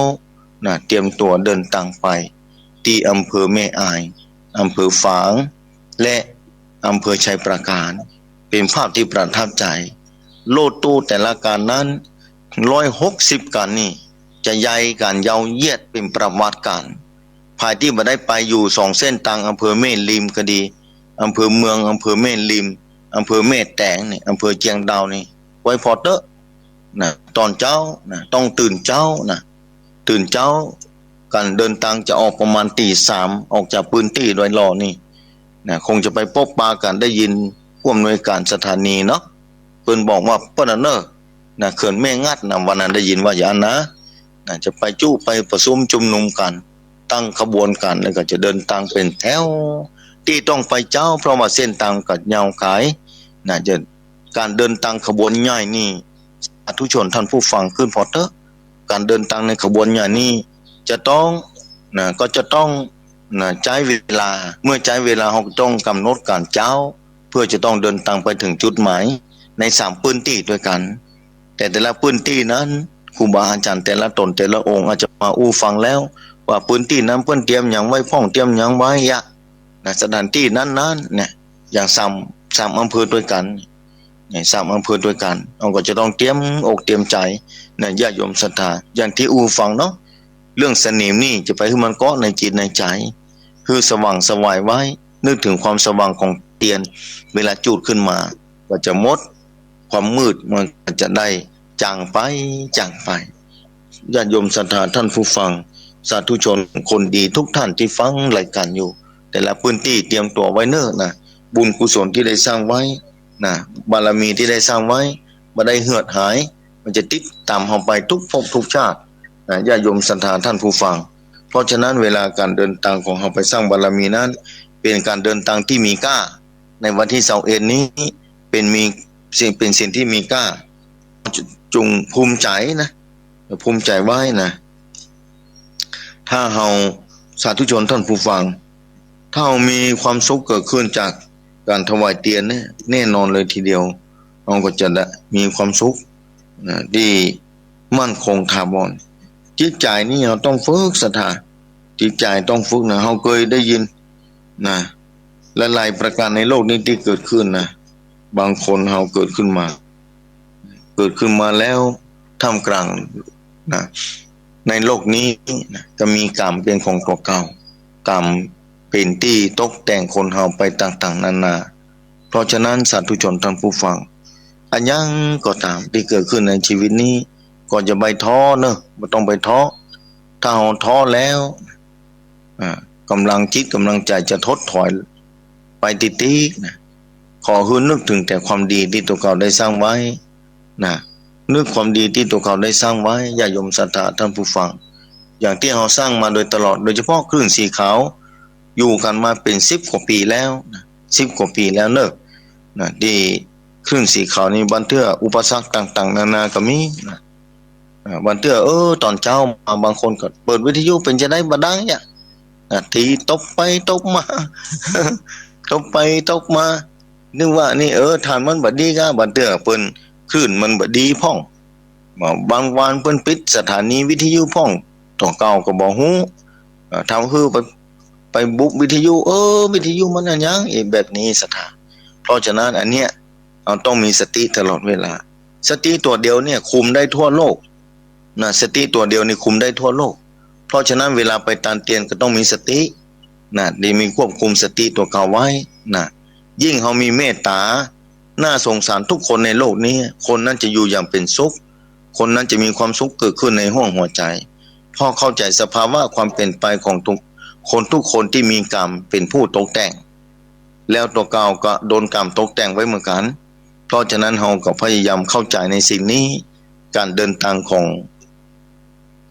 นะ เตรียมตั๋วเดินตางไป ตี้อำเภอแม่อาย อำเภอฝาง และอำเภอไชยปราการ เป๋นภาพตี้ประทับใจ๋ รถตู้แต่ละคันนั้น ร้อยหกสิบคันนี่ จะใหญ่กั๋นยาวเหยียดเป๋นประวัติการณ์ ใผตี้บ่ได้ไปอยู่สองเส้นตาง อำเภอแม่ริมก็ดี อำเภอเมือง อำเภอแม่ริม อำเภอแม่แตงนี่ อำเภอเจียงดาวนี่ ไว้ผ่อเต๊อะ นะ ต๋อนเจ๊า นะ ต้องตื่นเจ๊า นะ ตื่นเจ๊า ก๋านเดินตางจะออกประมาณตี๋สาม ออกจากพื้นตี้ดอยหล่อนี่ นะ คงจะไปปบปะกั๋น ได้ยินผู้อำนวยการสถานีเนาะ เปิ้นบอกว่าเปิ้นอะเน่อ นะ เขื่อนแม่งัดนะ วันนั้นได้ยินว่าอย่างนั้นนะ นะ จะไปจุไปประชุมชุมนุมกั๋น ตั้งขบวนกั๋น แล้วก็จะเดินตางเป๋นแถว ตี้ต้องไปเจ๊า เพราะว่าเส้นตางก็ยาวไก๋ นะ จะ ก๋านเดินตางขบวนใหญ่นี่ สาธุชนท่านผู้ฟังขึ้นผ่อเต๊อะ ก๋านเดินตางในขบวนใหญ่นี่ จะต้อง นะ ก็จะต้อง นะ ใจ๊เวลา เมื่อใจ๊เวลา เฮาก็ต้องก๋ำหนดก๋านเจ๊า เพื่อจะต้องเดินตางไปเถิงจุดหมาย ในสามพื้นตี้ตวยกั๋น แต่แต่ละพื้นตี้นั้น ครูบาอาจารย์แต่ละต๋นแต่ละองค์อาจจะมาอู้ฟังแล้ว ว่าพื้นตี้นั้นเปิ้นเตรียมหยังไว้พ่อง เตรียมหยังไว้อะ นะ สถานตี้นั้นๆ เนี่ย อย่างสาม สามอำเภอตวยกั๋น เนี่ย สามอำเภอตวยกั๋น เฮาก็จะต้องเตรียมอกเตรียมใจ๋ นะ ญาติโยมศรัทธา อย่างตี้อู้ฟังเนาะ เรื่องสนิมนี่จะไปหื้อมันเกาะในจิตในใจ๋ หื้อสว่างไสวไว้ นึกเถิงความสว่างของเตียน เวลาจูดขึ้นมา ก็จะหมด ความมืดมันก็จะได้จางไป จางไป ญาติโยมศรัทธาท่านผู้ฟัง สาธุชนคนดีทุกท่านตี้ฟังรายการอยู่ แต่ละพื้นตี้เตรียมตั๋วไว้เน่อนะ บุญกุศลตี้ได้สร้างไว้นะ บารมีตี้ได้สร้างไว้ บ่ได้เหือดหาย มันจะติดต๋ามเฮาไปทุกภพทุกชาตินะ ญาติโยมศรัทธาท่านผู้ฟัง เพราะฉะนั้นเวลาก๋านเดินตางของเฮาไปสร้างบารมีนั้น เป๋นก๋านเดินตางตี้มีก้า ในวันตี้ซาวเอ็ดนี้ เป๋นมี สิ่ง เป๋นสิ่งตี้มีก้า จุ่งภูมิใจ๋นะ ภูมิใจ๋ไว้นะ ถ้าเฮา สาธุชนท่านผู้ฟัง ถ้าเฮามีความสุขเกิดขึ้นจากก๋านถวายเตียนเนี่ย แน่นอนเลยทีเดียว เฮาก็จะได้มีความสุขนะ ตี้มั่นคงถาวร จิตใจ๋นี่เฮาต้องฝึกศรัทธา จิตใจ๋ต้องฝึกนะ เฮาเกยได้ยินนะ หลายๆ ประก๋านในโลกนี้ตี้เกิดขึ้นนะ บางคนเฮาเกิดขึ้นมา เกิดขึ้นมาแล้วท่ามกลางนะ ในโลกนี้นะ ก็มีก๋รรมเป๋นของตั๋วเก่า ก๋รรมเป๋นตี้ตกแต่งคนเฮาไปต่างๆ นานา เพราะฉะนั้นสาธุชนท่านผู้ฟัง อะหยังก็ต๋ามตี้เกิดขึ้นในชีวิตนี้ ก็อย่าไปท้อเน่อ บ่ต้องไปท้อ ถ้าเฮาท้อแล้ว อ่า ก๋ำลังจิตก๋ำลังใจ๋จะถดถอยไปติ๊กๆ นะ ขอหื้อนึกเถิงแต่ความดีตี้ตั๋วเก่าได้สร้างไว้นะ นึกความดีตี้ตั๋วเก่าได้สร้างไว้ ญาติโยมศรัทธาท่านผู้ฟัง อย่างตี้เฮาสร้างมาโดยตลอด โดยเฉพาะคลื่นสีขาว อยู่กั๋นมาเป๋นสิบกว่าปี๋แล้วนะ สิบกว่าปี๋แล้วเน่อนะ ตี้คลื่นสีขาวนี่ บางเตื้ออุปสรรคต่างๆ นานาก็มีนะ อ่า บางเตื้อ เออ ต๋อนเจ๊ามาบางคนก็เปิดวิทยุเป๋นจะได้บ่ดังเนี่ย อ่า ตีตบไปตบมา ตบไปตบมา นึกว่านี่ เออ ถ่านมันบ่ดีก้า บางเตื้อเปิ้นคลื่นมันบ่ดีพ่อง บางวันเปิ้นปิดสถานีวิทยุพ่อง ตั๋วเก่าก็บ่ฮู้ อ่า ถ้าหื้อไป ไปบุกวิทยุ เออ วิทยุมันอะหยัง เออ แบบนี้ศรัทธา เพราะฉะนั้นอันเนี้ย เฮาต้องมีสติตลอดเวลา สติตั๋วเดียวเนี่ยคุมได้ทั่วโลกนะ สติตั๋วเดียวนี่คุมได้ทั่วโลก เพราะฉะนั้นเวลาไปตานเตียนก็ต้องมีสตินะ ได้มีควบคุมสติตั๋วเก่าไว้นะ ยิ่งเฮามีเมตต๋า น่าสงสารทุกคนในโลกนี้ คนนั้นจะอยู่อย่างเป๋นสุข คนนั้นจะมีความสุขเกิดขึ้นในห้วงหัวใจ๋ เพราะเข้าใจ๋สภาวะความเป๋นไปของทุก คนทุกคนตี้มีก๋รรมเป๋นผู้ตกแต่ง แล้วตั๋วเก่าก็โดนก๋รรมตกแต่งไว้เหมือนกั๋น เพราะฉะนั้นเฮาก็พยายามเข้าใจ๋ในสิ่งนี้ ก๋านเดินตางของ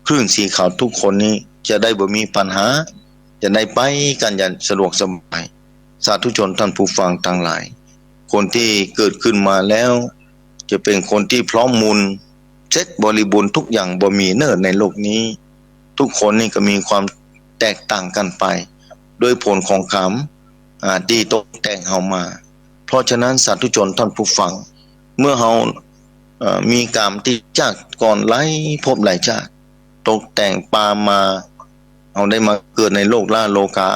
คลื่นสีขาวทุกคนนี้จะได้บ่มีปัญหา จะได้ไปกั๋นอย่างสะดวกสบาย สาธุชนท่านผู้ฟังตังหลาย คนตี้เกิดขึ้นมาแล้ว จะเป๋นคนตี้พร้อมมูลเสร็จบริบูรณ์ทุกอย่างบ่มีเน่อในโลกนี้ ทุกคนนี่ก็มีความแตกต่างกั๋นไป โดยผลของก๋รรม อ่า ตี้ตกแต่งเฮามา เพราะฉะนั้นสาธุชนท่านผู้ฟัง เมื่อเฮา เอ่อ มีก๋รรมตี้จากก่อนหลายภพหลายชาติ ตกแต่งปานมา เฮาได้มาเกิดในโลกล้าโลกา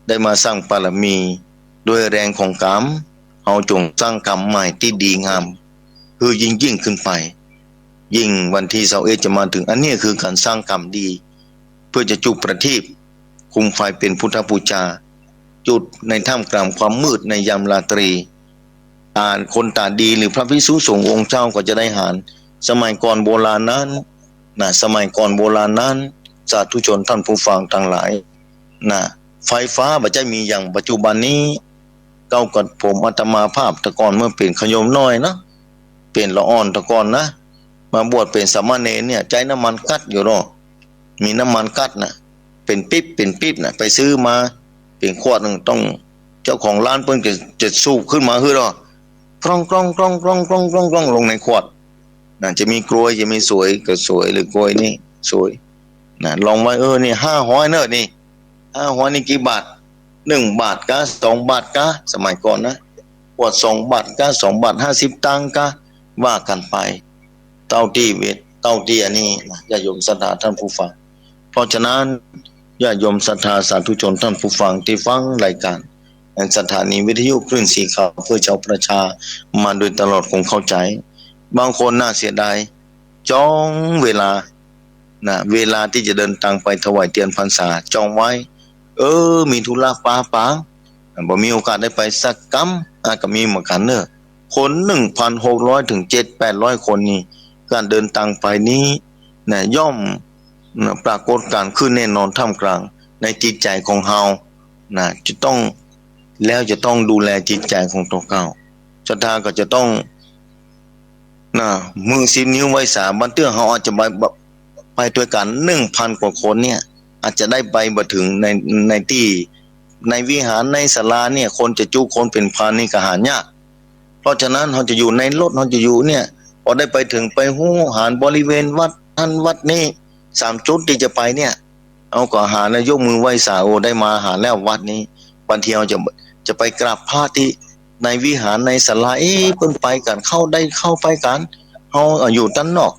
ได้มาสร้างบารมี ด้วยแรงของก๋รรม เฮาจงสร้างก๋รรมใหม่ตี้ดีงาม คือยิ่งๆ ขึ้นไป ยิ่งวันตี้ซาวเอ็ดจะมาเถิง อันนี้คือก๋านสร้างก๋รรมดี เปื้อจะจุดประทีป คุมไฟเป๋นพุทธบูชา จุดในท่ามกลางความมืดในยามราตรี ต๋า คนต๋าดีหรือพระภิกษุสงฆ์องค์เจ้าก็จะได้หาญ สมัยก่อนโบราณนั้น นะ สมัยก่อนโบราณนั้น สาธุชนท่านผู้ฟังตังหลาย นะ ไฟฟ้าบ่ใจ้มีอย่างปัจจุบันนี้ เก้ากับผมอาตมาภาพแต่ก่อนเมื่อเป๋นขะโยมน้อยนะ เป๋นละอ่อนแต่ก่อนนะ มาบวชเป๋นสามเณรเนี่ย ใจ๊น้ำมันก๊าซอยู่เนาะ มีน้ำมันก๊าซน่ะ เป๋นปิ๊บ เป๋นปิ๊บน่ะ ไปซื้อมา เป๋นขวดนึ่ง ต้อง เจ้าของร้านเปิ้นจะ จะสูบขึ้นมาหื้อเนาะ กร้อง กร้อง กร้อง กร้อง กร้อง กร้อง ลงในขวด น่ะ จะมีกรวย จะมีสวย ก็สวย หรือกรวยนี่ สวย น่ะ ลองไว้ เออ นี่ ห้าฮ้อยเน่อ นี่ ห้าฮ้อยนี่กี่บาท หนึ่งบาทกา สองบาทกา สมัยก่อนนะ ขวดสองบาทกา สองบาทห้าสิบตังค์กา ว่ากั๋นไป เต้าตี้เวท เต้าตี้อันนี้นะ ญาติโยมศรัทธาท่านผู้ฟัง เพราะฉะนั้น ญาติโยมศรัทธาสาธุชนท่านผู้ฟังตี้ฟังรายก๋าน ในสถานีวิทยุคลื่นสีขาวเพื่อชาวประชามาโดยตลอดคงเข้าใจ๋ บางคนน่าเสียดาย จองเวลา นะ เวลาตี้จะเดินตางไปถวายเตียนพรรษา จองไว้ เออ มีธุระป๊าปาง บ่มีโอกาสได้ไปสักกำ อ่ะ ก็มีเหมือนกั๋นเน่อ คนหนึ่งพันหกร้อยถึงเจ็ดแปดร้อยคนนี่ ก๋านเดินตางไปนี้ นะ ย่อม นะ ปรากฏก๋านขึ้นแน่นอนท่ามกลางในจิตใจ๋ของเฮา นะ จะต้อง แล้วจะต้องดูแลจิตใจ๋ของตั๋วเก่า ศรัทธาก็จะต้อง นะ มือสิบนิ้วไหว้สา บางเตื้อเฮาอาจจะไป ไปตวยกั๋นหนึ่งพันกว่าคนเนี่ย อาจจะได้ไปบ่เถิงใน ในตี้ ในวิหาร ในศาลาเนี่ย คนจะจุคนเป๋นพันนี่ก็หายาก เพราะฉะนั้นเฮาจะอยู่ในรถ เฮาจะอยู่เนี่ย พอได้ไปเถิงไปฮู้หาญบริเวณวัดนั้นวัดนี้ สามจุดตี้จะไปเนี่ย เฮาก็หาญแล้วยกมือไหว้สา โอ้ ได้มาหาญแล้ววัดนี้ บางทีเฮาจะ จะไปกราบพระตี้ในวิหารในศาลา เอ๊ะ เปิ้นไปกั๋น เข้าได้เข้าไปกั๋น เฮาอยู่ตังนอก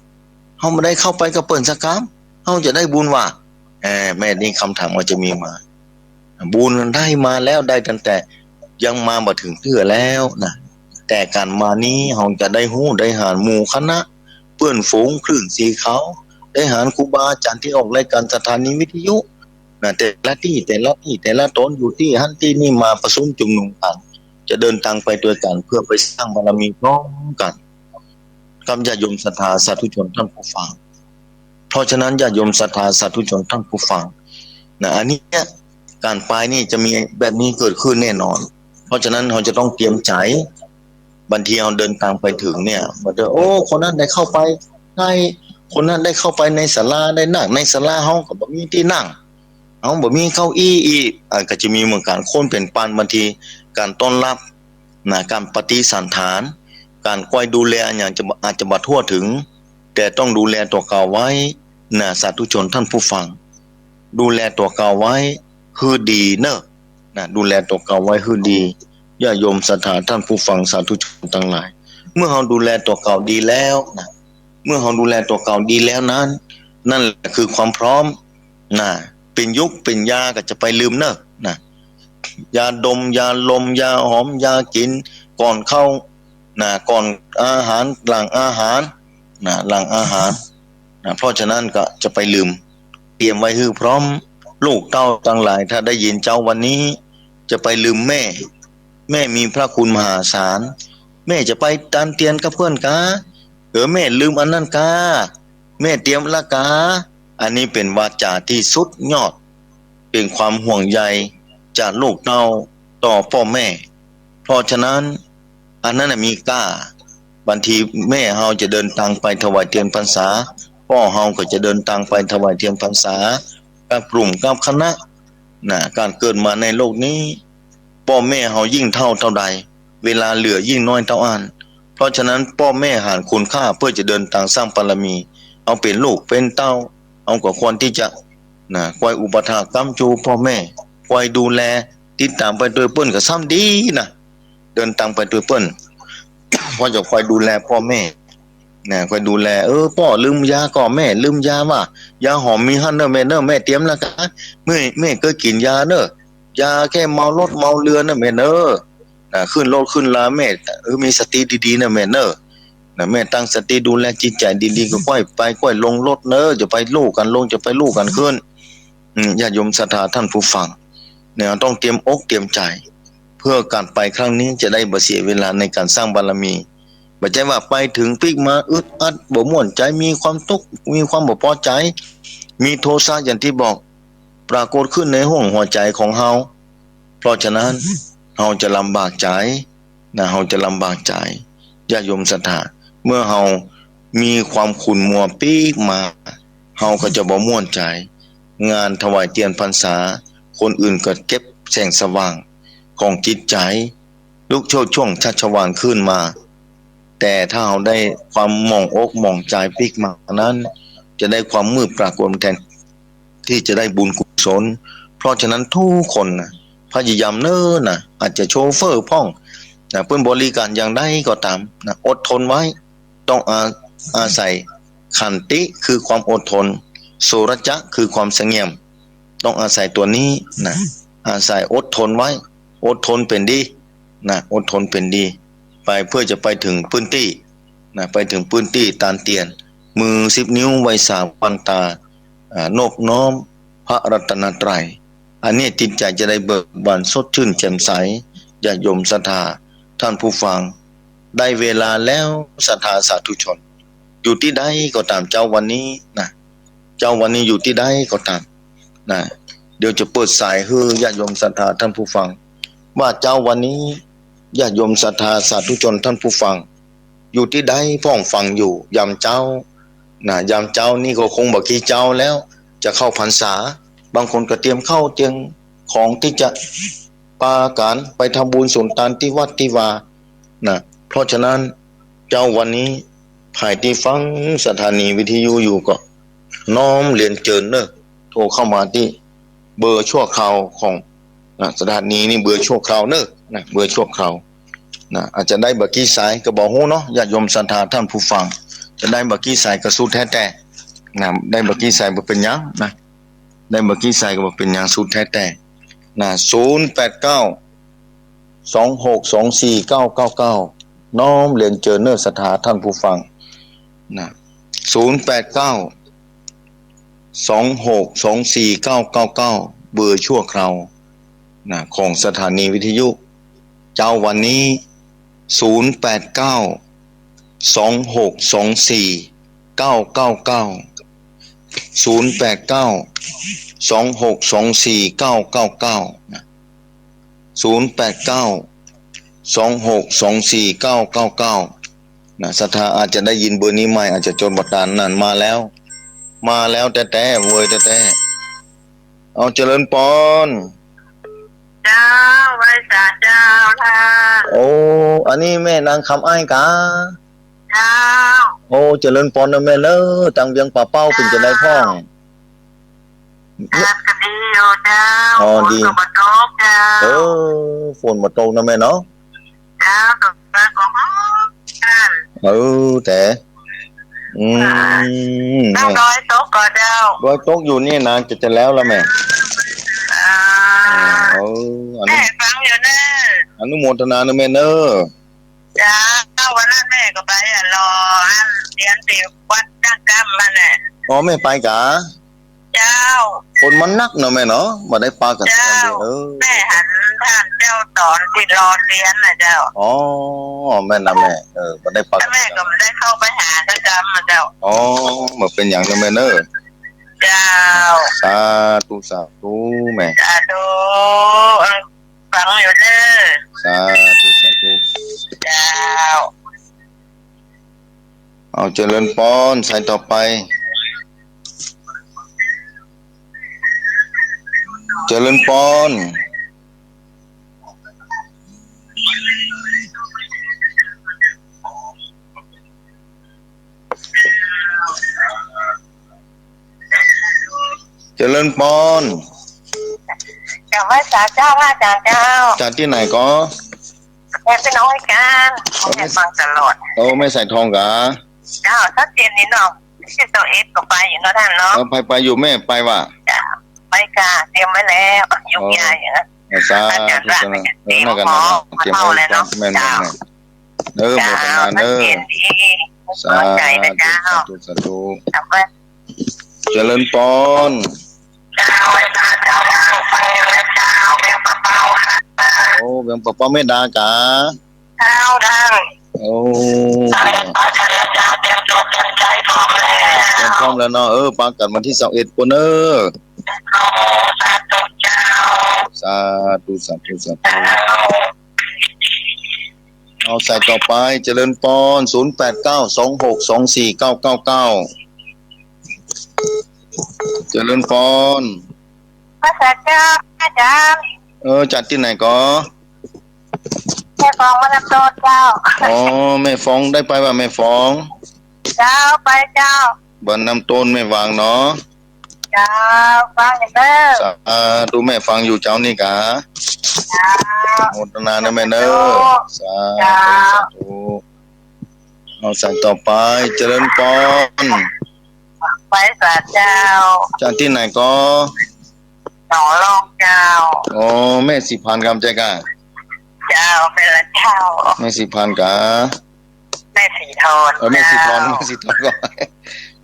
เฮาบ่ได้เข้าไปกับเปิ้นสักกำ เฮาจะได้บุญว่า เอ่อ แม่นี่กำถามก็จะมีมา บุญได้มาแล้ว ได้ตั้งแต่ยังมาบ่เถิงเตื้อแล้วนะ แต่ก๋านมานี้เฮาจะได้ฮู้ได้หาญหมู่คณะ เปื้อนฝูงคลื่นสีขาว ได้หาญครูบาอาจ๋ารย์ตี้ออกรายก๋านสถานีวิทยุนะ แต่ละตี้ แต่ละตี้ แต่ละต๋นอยู่ตี้หั้นตี้นี่มาประชุมจุมนุมกั๋น จะเดินตางไปตวยกั๋นเพื่อไปสร้างบารมีพร้อมกั๋น กับญาติโยมศรัทธาสาธุชนท่านผู้ฟัง เพราะฉะนั้นญาติโยมศรัทธาสาธุชนท่านผู้ฟังนะ อันเนี้ยก๋านไปนี่จะมีแบบนี้เกิดขึ้นแน่นอน เพราะฉะนั้นเฮาจะต้องเตรียมใจ๋ บางทีเฮาเดินตางไปเถิงเนี่ย บ่ได้ โอ้ คนนั้นได้เข้าไปใน คนนั้นได้เข้าไปในศาลา ได้นั่งในศาลา เฮาก็บ่มีตี้นั่ง เฮาบ่มีเก้าอี้อี้ อ่า ก็จะมีเหมือนกั๋น คนเป๋นปัน บางทีก๋านต้อนรับ นะ ก๋านปฏิสัณฐาน ก๋านคอยดูแลอะหยังจะ อาจจะบ่ทั่วเถิง แต่ต้องดูแลตั๋วเก่าไว้นะ สาธุชนท่านผู้ฟัง ดูแลตั๋วเก่าไว้หื้อดีเน่อนะ ดูแลตั๋วเก่าไว้หื้อดี ญาติโยมศรัทธาท่านผู้ฟังสาธุชนตังหลาย เมื่อเฮาดูแลตั๋วเก่าดีแล้วนะ เมื่อเฮาดูแลตั๋วเก่าดีแล้วนั้น นั่นแหละคือความพร้อม นะ เป๋นยุกเป๋นยาก็จะไปลืมเน่อนะ ยาดม ยาลม ยาหอม ยากิ๋น ก่อนเข้า นะ ก่อนอาหาร หลังอาหาร นะ หลังอาหาร นะ เพราะฉะนั้นก็จะไปลืม เตรียมไว้หื้อพร้อม ลูกเต้าตังหลาย ถ้าได้ยินเจ๊าวันนี้ จะไปลืมแม่ แม่มีพระคุณมหาศาล แม่จะไปตันเตียนกับเปิ้นกา เออ แม่ลืมอันนั้นกา แม่เตรียมละกา อันนี้เป๋นวาจาตี้สุดยอด เป๋นความห่วงใยจากลูกเต้าต่อป้อแม่ เพราะฉะนั้น อันนั้นน่ะมีก้า บางทีแม่เฮาจะเดินตางไปถวายเตียนพรรษา ป้อเฮาก็จะเดินตางไปถวายเตียนพรรษา กับกลุ่มกับคณะ นะ ก๋านเกิดมาในโลกนี้ ป้อแม่เฮายิ่งเฒ่าเต้าใด เวลาเหลือยิ่งน้อยเต้าอั้น เพราะฉะนั้นป้อแม่หันคุณค่าเปื้อจะเดินตางสร้างบารมี เฮาเป๋นลูกเป๋นเต้า เฮาก็ควรตี้จะ นะ คอยอุปัฏฐากค้ำจูป้อแม่ คอยดูแล ติดต๋ามไปตวยเปิ้นก็ซ้ำดีนะ เดินตางไปตวยเปิ้น พ่อจะคอยดูแลป้อแม่ นะ คอยดูแล เออ ป้อลืมยาก่อ แม่ลืมยาว่า ยาหอมมีหั้นเน่อแม่เน่อ แม่เตรียมแล้วกา แม่ แม่เกยกิ๋นยาเน่อ ยาแก้เมารถเมาเรือเน่อแม่เน่อ นะ ขึ้นรถขึ้นราแม่ เออ มีสติดีๆ เน่อแม่เน่อ นะ แม่ตั้งสติดูแลจิตใจ๋ดีๆ ก็ค่อยไปค่อยลงรถเน่อ จะไปลู่กั๋นลง จะไปลู่กั๋นขึ้น อืม ญาติโยมศรัทธาท่านผู้ฟัง เนี่ย ต้องเตรียมอกเตรียมใจ๋ เพื่อก๋านไปครั้งนี้จะได้บ่เสียเวลาในก๋านสร้างบารมี บ่ใจ้ว่าไปเถิงปิ๊กมาอึดอัด บ่ม่วนใจ๋ มีความตุ๊กข์ มีความบ่ปอใจ๋ มีโทสะอย่างตี้บอก ปรากฏขึ้นในห้วงหัวใจ๋ของเฮา เพราะฉะนั้น เฮาจะลำบากใจ๋ นะ เฮาจะลำบากใจ๋ ญาติโยมศรัทธา เมื่อเฮามีความขุ่นมัวปิ๊กมา เฮาก็จะบ่ม่วนใจ๋ งานถวายเตียนพรรษา คนอื่นก็เก็บแสงสว่างของจิตใจ๋ ลุกโชติช่วงชัชวาลขึ้นมา แต่ถ้าเฮาได้ความหมองอกหมองใจ๋ปิ๊กมานั้น จะได้ความมืดปรากฏแทน ตี้จะได้บุญกุศล เพราะฉะนั้นทุกคนนะ พยายามเน่อนะ อาจจะโชเฟอร์พ่องนะ เปิ้นบริก๋านอย่างใดก็ต๋ามนะ อดทนไว้ ต้องอา อาศัยขันติ คือความอดทน โสรจะ คือความสงบ ต้องอาศัยตั๋วนี้นะ อาศัยอดทนไว้ อดทนเป๋นดีนะ อดทนเป๋นดี ไปเพื่อจะไปเถิงปื้นตี้นะ ไปเถิงปื้นตี้ตานเตียน มือสิบนิ้ว ไหว้สาวันตา อ่า นบน้อมพระรัตนตรัย อันนี้จิตใจ๋จะได้เบิกบานสดชื่นแจ่มใส ญาติโยมศรัทธาท่านผู้ฟัง ได้เวลาแล้วศรัทธาสาธุชน อยู่ตี้ใดก็ต๋าม เจ๊าวันนี้นะ เจ๊าวันนี้อยู่ตี้ใดก็ต๋ามนะ เดี๋ยวจะเปิดสายหื้อญาติโยมศรัทธาท่านผู้ฟัง ว่าเจ๊าวันนี้ญาติโยมศรัทธาสาธุชนท่านผู้ฟัง อยู่ตี้ใดพ่องฟังอยู่ ยามเจ๊านะ ยามเจ๊านี่ก็คงบ่ากี้เจ๊าแล้ว จะเข้าพรรษา บางคนก็เตรียมข้าวเตรียมของตี้จะปากั๋นไปทำบุญสุนตานตี้วัดตี้วานะ เพราะฉะนั้น เจ๊าวันนี้ ใผตี้ฟังสถานีวิทยุอยู่ก็ น้อมเรียนเจิญเน่อ โทรเข้ามาตี้เบอร์ชั่วคราวของ นะ สถานีนี่เบอร์ชั่วคราวเน่อ นะ เบอร์ชั่วคราว นะ อาจจะได้บ่ากี้สายก็บ่ฮู้เนาะ ญาติโยมศรัทธาท่านผู้ฟัง จะได้บ่ากี้สายก็สุดแท้แต่ นะ ได้บ่ากี้สายบ่เป๋นหยังนะ ได้บ่ากี้สายก็บ่เป๋นหยัง สุดแท้แต่ นะ ศูนย์แปดเก้า สองหกสองสี่เก้าเก้าเก้า น้อมเรียนเจิญเน่อศรัทธาท่านผู้ฟัง นะ ศูนย์แปดเก้า สองหกสองสี่เก้าเก้าเก้า เบอร์ชั่วคราว นะ ของสถานีวิทยุ เจ๊าวันนี้ ศูนย์แปดเก้า สองหกสองสี่เก้าเก้าเก้า ศูนย์แปดเก้า สองหกสองสี่เก้าเก้าเก้า นะ ศูนย์แปดเก้า สองหกสองสี่เก้าเก้าเก้า นะ ศรัทธาอาจจะได้ยินเบอร์นี้ใหม่ อาจจะจดบ่ตาน นั่นมาแล้ว มาแล้วแต๊ๆ เว้ยแต๊ๆ เอา เจริญปอน เจ้า ไหว้สาเจ้าค่ะ โอ้ อันนี้แม่นางคำอ้ายกา เจ้า โอ้ เจริญปอนเน่อแม่เน่อ ตางเวียงป่าเป้าเป๋นจะไดพ่อง อากาศก็ดีอยู่เจ้า อ๋อ ฝน ดี ก็บ่ตกเจ้า เออ ฝนบ่ตกเน่อแม่เนาะ เจ้า ตกไปก็ฮ้อน เออ แต่ อืม ตางดอยตกก่อเจ้า ดอยตกอยู่นี่นะ จะ จะแล้วละแม่ อ่า เออ อนุ แม่ฟังอยู่เน่อ อนุโมทนาเน่อแม่เน่อ เจ้า วันนั้นแม่ก็ไปอะ รออันเตียนตี้วัดจ้างกำมันแหละ อ๋อ แม่ไปกา เจ้า ฝนมันหนักเนาะแม่เนาะ บ่ได้ปากั๋น เจ้า เออ แม่หันท่านเจ้าสอนตี้รอเตียนน่ะเจ้า อ๋อ แม่นนะแม่ เออ บ่ได้ปากั๋น แม่ก็บ่ได้เข้าไปหาประจำอะเจ้า อ๋อ บ่เป๋นหยังเน่อแม่เน่อ เจ้า สาธุ สาธุแม่ สาธุ ฟังอยู่เน่อ สาธุ สาธุ เจ้า เอา เจริญปอน สายต่อไป เจริญปอน เจริญปอน กราบไหว้สาเจ้าพระอาจารย์เจ้า จากตี้ไหนก็ เ แม่พี่น้องกัน แม่ฟังตลอด โอ้ แม่สายทองกา เจ้า ชัดเจนดีเนาะ วันตี้ซาวเอ็ดก็ไปอยู่เนาะต้านเนาะ เออ ไป ไปอยู่แม่ ไปว่ะ เจ้า ไปกา เตรียมไว้แล้ว ยุกยายอะ เออ สาธุ อาจารย์ สาธุ เออ นั่นก็ นั่นก็ เตรียมไว้ เจ้า แม่นๆๆ เออ โมทนาเน้อ ชัดเจนดี สาธุ สาธุ ขอบใจ๋นะเจ้า สาธุ สาธุ เจ้า เจริญปอน เจ้า เจ้า เจ้า เจ้า แบ่งปะเป้า โอ้ แบ่งปะเป้าแม่ดากา เจ้า ท่าน โอ้ เตรียมปะเจ้า เตรียมตัวเตรียมใจ๋พร้อมแล้ว เตรียมพร้อมแล้วเนาะ เออ ปะกั๋นวันตี้ซาวเอ็ดปู้นเน้อ สาธุเจ้า สาธุ สาธุ สาธุ เจ้า เอาสายต่อไป เจริญปอน ศูนย์แปดเก้า สองหกสองสี่เก้าเก้าเก้า เจริญปอน พระสาเจ้า อาจารย์ เออ จากตี้ไหนกอ แม่ฟอง บ้านน้ำต้นเจ้า อ๋อ แม่ฟอง ได้ไปว่ะแม่ฟอง เจ้า ไปเจ้า บ้านน้ำต้นแม่ฟองเนาะ เจ้า ฟังอยู่เน้อ สาธุ แม่ฟังอยู่เจ้านี่กา เจ้า โมทนาเน้อแม่เน้อ สาธุ เจ้า สาธุ เอาสายต่อไป เจริญปอน ไปสาเจ้า จากตี้ไหนกอ หนองลองเจ้า อ๋อ แม่สีพรานกำใจ๋กา เจ้า แม่นละเจ้า แม่สีพรานกา แม่สีทอน เออ แม่สีทอน เจ้า แม่สีทอนก็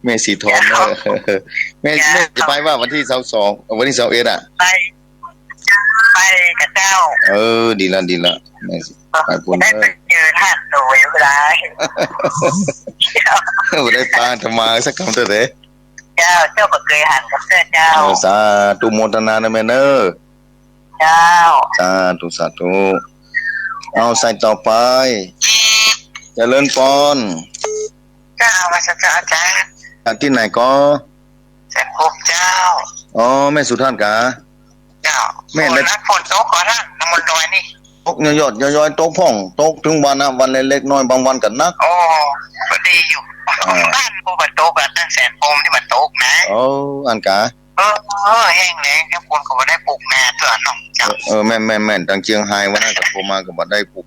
แม่สีทอน เจ้า เออ แม่ เจ้า แม่จะไปว่ะวันตี้ซาวสอง เออ วันตี้ซาวเอ็ดอะ ไป ไปกับเจ้า เออ ดีละ ดีละ แม่สี ไปปู้น ได้ เออ ไปเจอท่านโดยเวลา เจ้า บ่ได้ปะอาตมาสักกำเตื้อเด้ เจ้า เจ้าบ่เกยหันกับเตื้อเจ้า เออ สาธุ โมทนาเน้อแม่เน้อ เจ้า สาธุ สาธุ เอาสายต่อไป เจริญปอน เจ้า มาสาเจ้าอาจารย์ จากตี้ไหนกอ แสนภูมิเจ้า อ๋อ แม่สุทัศน์กา เจ้า แม่ ฝนนะ ฝนตกก่อท่าน น้ำมันลอยนี่ ตกยอดๆ ยอยๆ ตกพ่อง ตกตึงวันนะ วันเล็กๆ น้อยๆ บางวันก็หนัก โอ้ ก็ดีอยู่ อ่า บ้านกูบ่ตกอะ ตั้งแสนภูมินี่มันตกนะ โอ้ อันกา เออ เออ แห้งแล้ง แสนภูมิก็บ่ได้ปลูกนาเตื้อเนาะ เจ้า เออ เออ แม่นๆๆ ตังเจียงฮายวันนั้นก็โทรมาก็บ่ได้ปลูก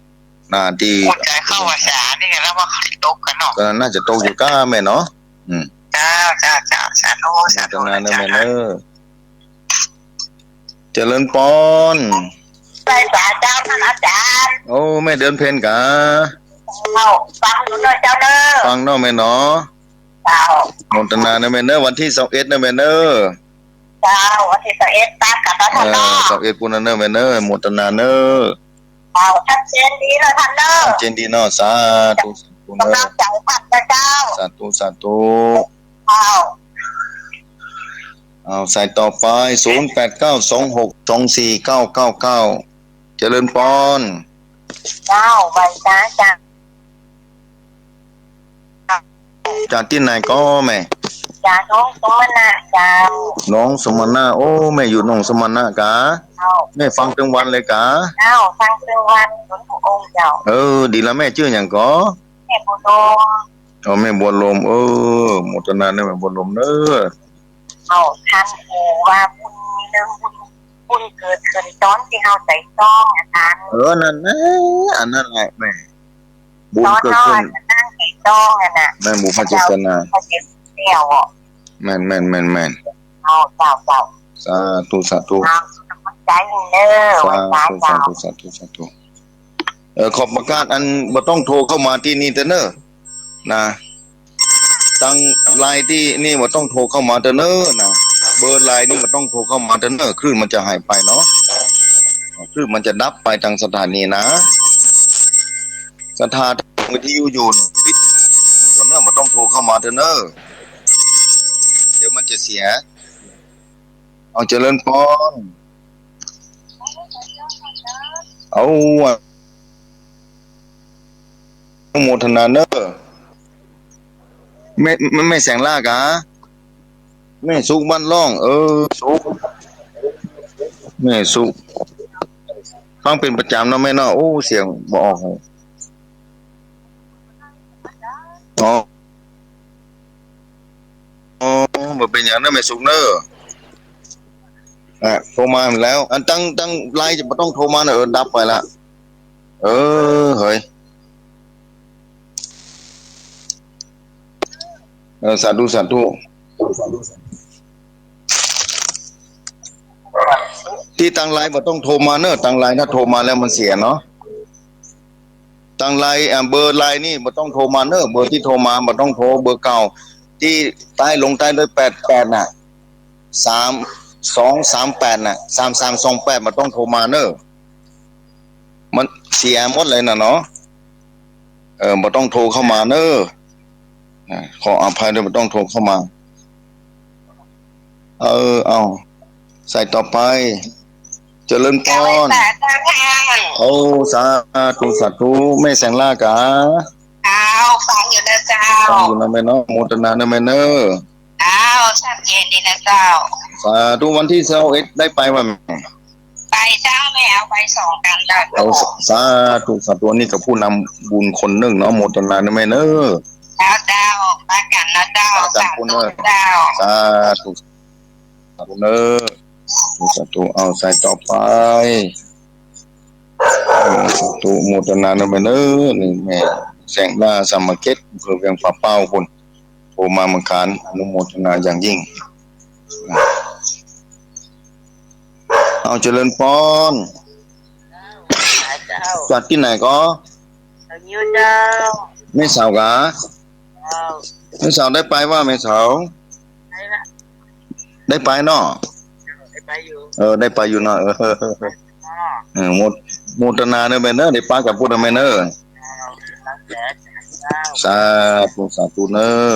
นาตี้ คนใจเข้าภาษานี่ไง แล้วว่าเขาสิตกกันเนาะ ก็น่าจะตกอยู่ก้าแม่เนาะ อืม เจ้า เจ้า เจ้า สาธุ สาธุ โมทนาเน้อแม่เน้อ เจริญปอน ไปสาเจ้าท่านอาจารย์ โอ้ แม่เดือนเพ็ญกา เจ้า ฟังอยู่เน้อเจ้าเน้อ ฟังเนาะแม่เนาะ เจ้า โมทนาเน้อแม่เน้อ วันตี้ซาวเอ็ดเน้อแม่เน้อ เจ้า วันตี้ซาวเอ็ด ปะกั๋นเนาะ เออ ท่านเนาะ ซาวเอ็ดปู้นเน้อแม่เน้อ โมทนาเน้อ เจ้า ชัดเจนดีเนาะท่านเนาะ ชัดเจนดีเนาะ สาธุ สาธุเน้อ กำลังใจ๋ท่านนะเจ้า สาธุ สาธุ เจ้า เอาสายต่อไป ศูนย์แปดเก้า สองหกสองสี่เก้าเก้าเก้า เจริญปอน เจ้า ไหว้สาเจ้า จากตี้ไหนกอแม่ จากหนองสมณะเจ้า หนองสมณะ โอ้ แม่อยู่หนองสมณะกา เจ้า แม่ฟังตึงวันเลยกา เจ้า ฟังตึงวัน ศูนย์หกองค์เจ้า เออ ดีละ แม่จื้อหยังกอ แม่บัวลม อ๋อ แม่บัวลม เออ โมทนาเน้อแม่บัวลมเน้อ เจ้า ท่านฮู้ว่าบุญมีเรื่องบุญ บุญเกิดขึ้นต๋อนตี้เฮาใส่ซองอะท่าน เออ นั่นแหละ อันนั้นแหละแม่ บุญเกิดขึ้น ต๋อนเฮาอะนั่งใส่ซองอะน่ะ แม่นบุพเจตนา พระเจ้าเดียวอะ แม่นๆๆๆ เจ้า เจ้า เจ้า สาธุ สาธุ เอากำลังใจ๋เน้อ สาธุ ไหว้สาเจ้า สาธุ สาธุ สาธุ เออ ขอประกาศอันบ่ต้องโทรเข้ามาตี้นี่เต๊อะเน้อ นะ ตังไลน์ตี้นี่บ่ต้องโทรเข้ามาเต๊อะเน้อนะ เบอร์ไลน์นี่บ่ต้องโทรเข้ามาเต๊อะเน้อ คลื่นมันจะหายไปเนาะ คลื่นมันจะดับไปตังสถานีนะ สถานีวิทยุอยู่เนี่ย ปิดก่อนเน้อ บ่ต้องโทรเข้ามาเต๊อะเน้อ เดี๋ยวมันจะเสีย เอาเจริญปอน เอาอะ โมทนาเน้อ แม่ แม่ แม่แสงล่ากา แม่สุขบ้านล่อง เออ สุข แม่สุข ฟังเป๋นประจ๋ำเนาะแม่เนาะ โอ้ เสียงบ่ออก อ๋อ อ๋อ บ่เป๋นหยังเน้อแม่สุขเน้อ อ่ะ โทรมาแล้ว อันตัง ตังไลน์จะบ่ต้องโทรมาเน้อ เออ ดับไปละ เออ เหย เออ สาธุ สาธุ ตี้ตางไลน์บ่ต้องโทรมาเน่อ ตางไลน์ถ้าโทรมาแล้วมันเสียเนาะ ตางไลน์ อ่า เบอร์ไลน์นี่บ่ต้องโทรมาเน่อ เบอร์ตี้โทรมาบ่ต้องโทร เบอร์เก่า ตี้ใต้ ลงใต้ด้วยแปดแปดน่ะ สามสองสามแปดน่ะ สามสามสองแปด บ่ต้องโทรมาเน่อ มันเสียหมดเลยน่ะเนาะ เออ บ่ต้องโทรเข้ามาเน่อ นะ ขออภัยด้วย บ่ต้องโทรเข้ามา เออ เอา สายต่อไป เจริญพร โอ้ สาธุ สาธุ แม่แสงล่ากา เจ้า ฟังอยู่นะเจ้า ฟังอยู่นะแม่เนาะ โมทนานะแม่เน่อ เจ้า ชัดเจนดีนะเจ้า สาธุ วันตี้ซาวเอ็ดได้ไปบ่แม่ ไปเจ้า แม่เอาไปสองตันเจ้า เอา สาธุ สาธุ อันนี้ก็ผู้นำบุญคนนึ่งเนาะ โมทนานะแม่เน่อ เจ้า เจ้า ปากั๋นนะเจ้า ปากั๋น สาธุ ผู้เน่อ เจ้า สาธุ สาธุเน่อ สาธุ เอาสายต่อไป สาธุ โมทนานะแม่เน่อ นี่แม่แสงล่า สามัคคี อำเภอเวียงป่าเป้าพู้น โทรมาเมื่อคาน อนุโมทนาอย่างยิ่ง เอาเจริญพร เจ้า จากตี้ไหนก็ จากงิ้วเจ้า แม่สาวกา เจ้า แม่สาวได้ไปบ่แม่สาว ได้ละ ได้ไปเนาะ ได้ไปอยู่ เออ ได้ไปอยู่เนาะ เออ เออ โมท- โมทนาเน่อแม่เน่อ ได้ปากั๋นพู้นเน่อแม่เน่อ สาธุ สาธุเน่อ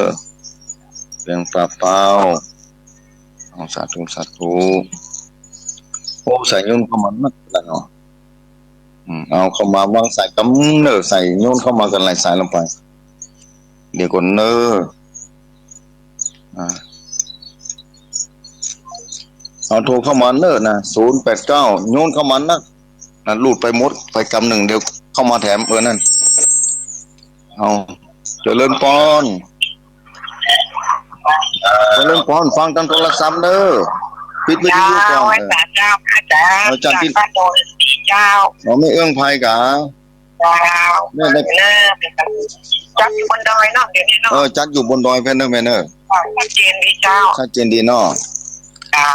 เวียงป่าเป้า เอา สาธุ สาธุ โอ้ สายโยนเข้ามานักแล้วเนาะ อืม เอาเข้ามาวางสายกำเน่อ สายโยนเข้ามากั๋นหลายสายลงไป เดี๋ยวก่อนเน่อ อ่า เอาโทรเข้ามาเน่อนะ ศูนย์แปดเก้า โยนเข้ามานัก นะ หลุดไปหมด ไปกำนึ่ง เดี๋ยวเข้ามาแถม เออ นั่น เอา เจริญพร เจริญพร ฟังตางโทรศัพท์เน่อ ปิดวิทยุก่อน เจ้า เออ เจ้า เออ จากตี้ จากบ้านดอยเจ้า อ๋อ แม่เอื้องไพรกา เจ้า แม่ได้ จัดอยู่บนดอยเนาะ เดี๋ยวนี้เนาะ เออ จัดอยู่บนดอยแผ่นเน่อแม่เน่อ ชัดเจนดีเจ้า ชัดเจนดีเนาะ เจ้า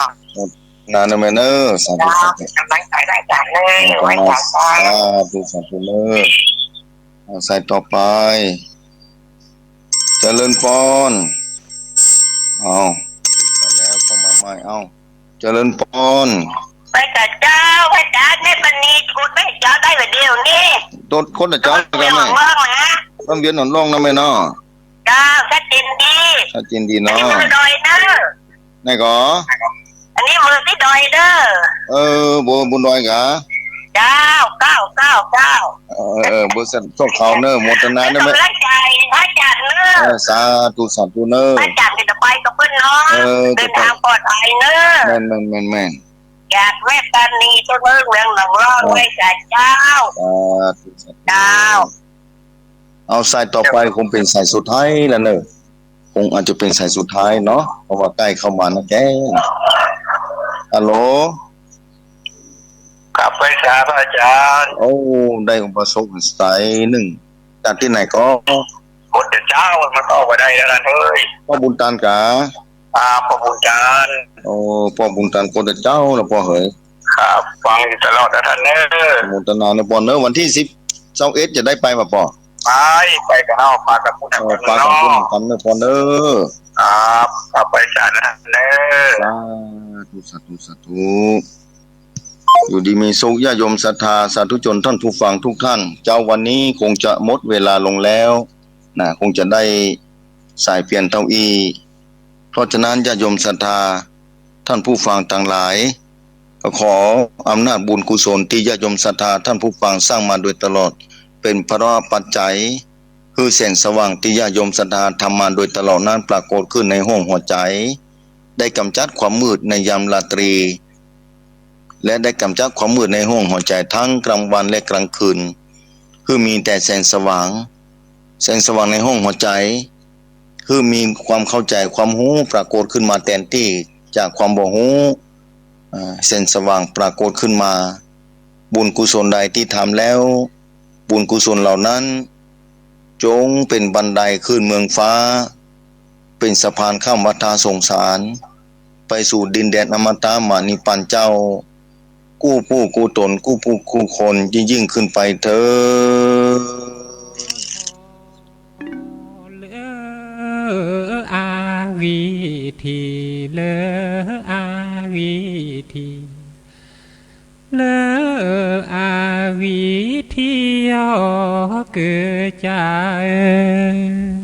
นะเน่อแม่เน่อ สาธุ เจ้า สาธุ กำลังใจได้จ้ะเน่อ ไว้จ้ะเจ้า สาธุ สาธุเน่อ เอาสายต่อไป เจริญพร เอา ไปแล้ว เข้ามาใหม่ เอา เจริญพร ไปกับเจ้า พระอาจารย์ แม่มณี กุดแม่เจ้าได้วันเดียวนี่ ต้นคนละเจ้า ต้นเวียน กันไหม อ่อนล่องนะ ต้นเวียนอ่อนล่องนะแม่เนาะ เจ้า ชัดเจนดี ชัดเจนดีเนาะ อันนี้เมืองดอยเนอะ ไหนก่อ อันนี้เมืองตี้ดอยเนอะ เออ บน บนดอยกา เจ้า เก้าเก้าเก้า เออ เออ บริษัทโชคเขาเนอะ โมทนาเนอะ ให้กำลังใจพระอาจารย์เนอะ เออ สาธุ สาธุเนอะ พระอาจารย์ก็จะไปกับเปิ้นเนาะ เออ เดินทางปลอดภัยเนอะ แม่น แม่น แม่น แม่น จากแม่มณี ต้นเมืองเมืองหนองล่อง เออ ไว้จ้ะเจ้า สาธุ สาธุ เจ้า เอาสายต่อไปคงเป๋นสายสุดท้ายแล้วเนอะ คงอาจจะเป๋นสายสุดท้ายเนาะ เพราะว่าใก้เข้ามานักแก่ ฮัลโหล ครับ ไหว้สาพระอาจารย์ โอ้ ได้อุบาสกสายนึ่ง จากตี้ไหนก่อ โคตรเจ้า มันก็ออกมาได้แล้วนะเฮ้ย ป้อบุญตันกา อ่า ป้อบุญตัน โอ้ ป้อบุญตัน โคตรเจ้านะป้อเหย ครับ ฟังอยู่ตลอดนะต้านเนอะ โมทนาเนอะป้อเนอะ วันตี้สิบ ซาวเอ็ดจะได้ไปบ่ป้อ ไป ไปกับเฮา ปากั๋นพูด เออ กัน ปากั๋นพูด เนาะ กันเนอะป้อเนอะ ครับ ครับ ไหว้สานะต้านเนอะ สาธุ สาธุ สาธุ อยู่ดีมีสุข ญาติโยมศรัทธา สาธุชนท่านผู้ฟังทุกท่าน เจ้า วันนี้คงจะหมดเวลาลงแล้วนะ คงจะได้สายเปลี่ยนเต้าอี้ เพราะฉะนั้นญาติโยมศรัทธา ท่านผู้ฟังตังหลาย ก็ขออำนาจบุญกุศลตี้ญาติโยมศรัทธาท่านผู้ฟังสร้างมาโดยตลอด เป๋นพละปัจจัย หื้อแสงสว่างตี้ญาติโยมศรัทธาทำมาโดยตลอดนั้นปรากฏขึ้นในห้วงหัวใจ๋ ได้ก๋ำจัดความมืดในยามราตรี และได้ก๋ำจัดความมืดในห้วงหัวใจ๋ทั้งกลางวันและกลางคืน หื้อมีแต่แสงสว่าง แสงสว่างในห้วงหัวใจ๋ หื้อมีความเข้าใจ๋ ความฮู้ปรากฏขึ้นมาแตนตี้จากความบ่ฮู้ อ่า แสงสว่างปรากฏขึ้นมา บุญกุศลใดตี้ทำแล้ว บุญกุศลเหล่านั้น จงเป๋นบันไดขึ้นเมืองฟ้า เป๋นสะพานข้ามวัฏฏะสงสาร ไปสู่ดินแดนอมตะมหานิพพานเจ้า กู้ผู้กู้ตน กู้ผู้กู้คน ยิ่งๆ ขึ้นไปเทอญ เลออาวีธี เลออาวีธี เลออาวีธี อ๋อ เกอจาเอ๋ย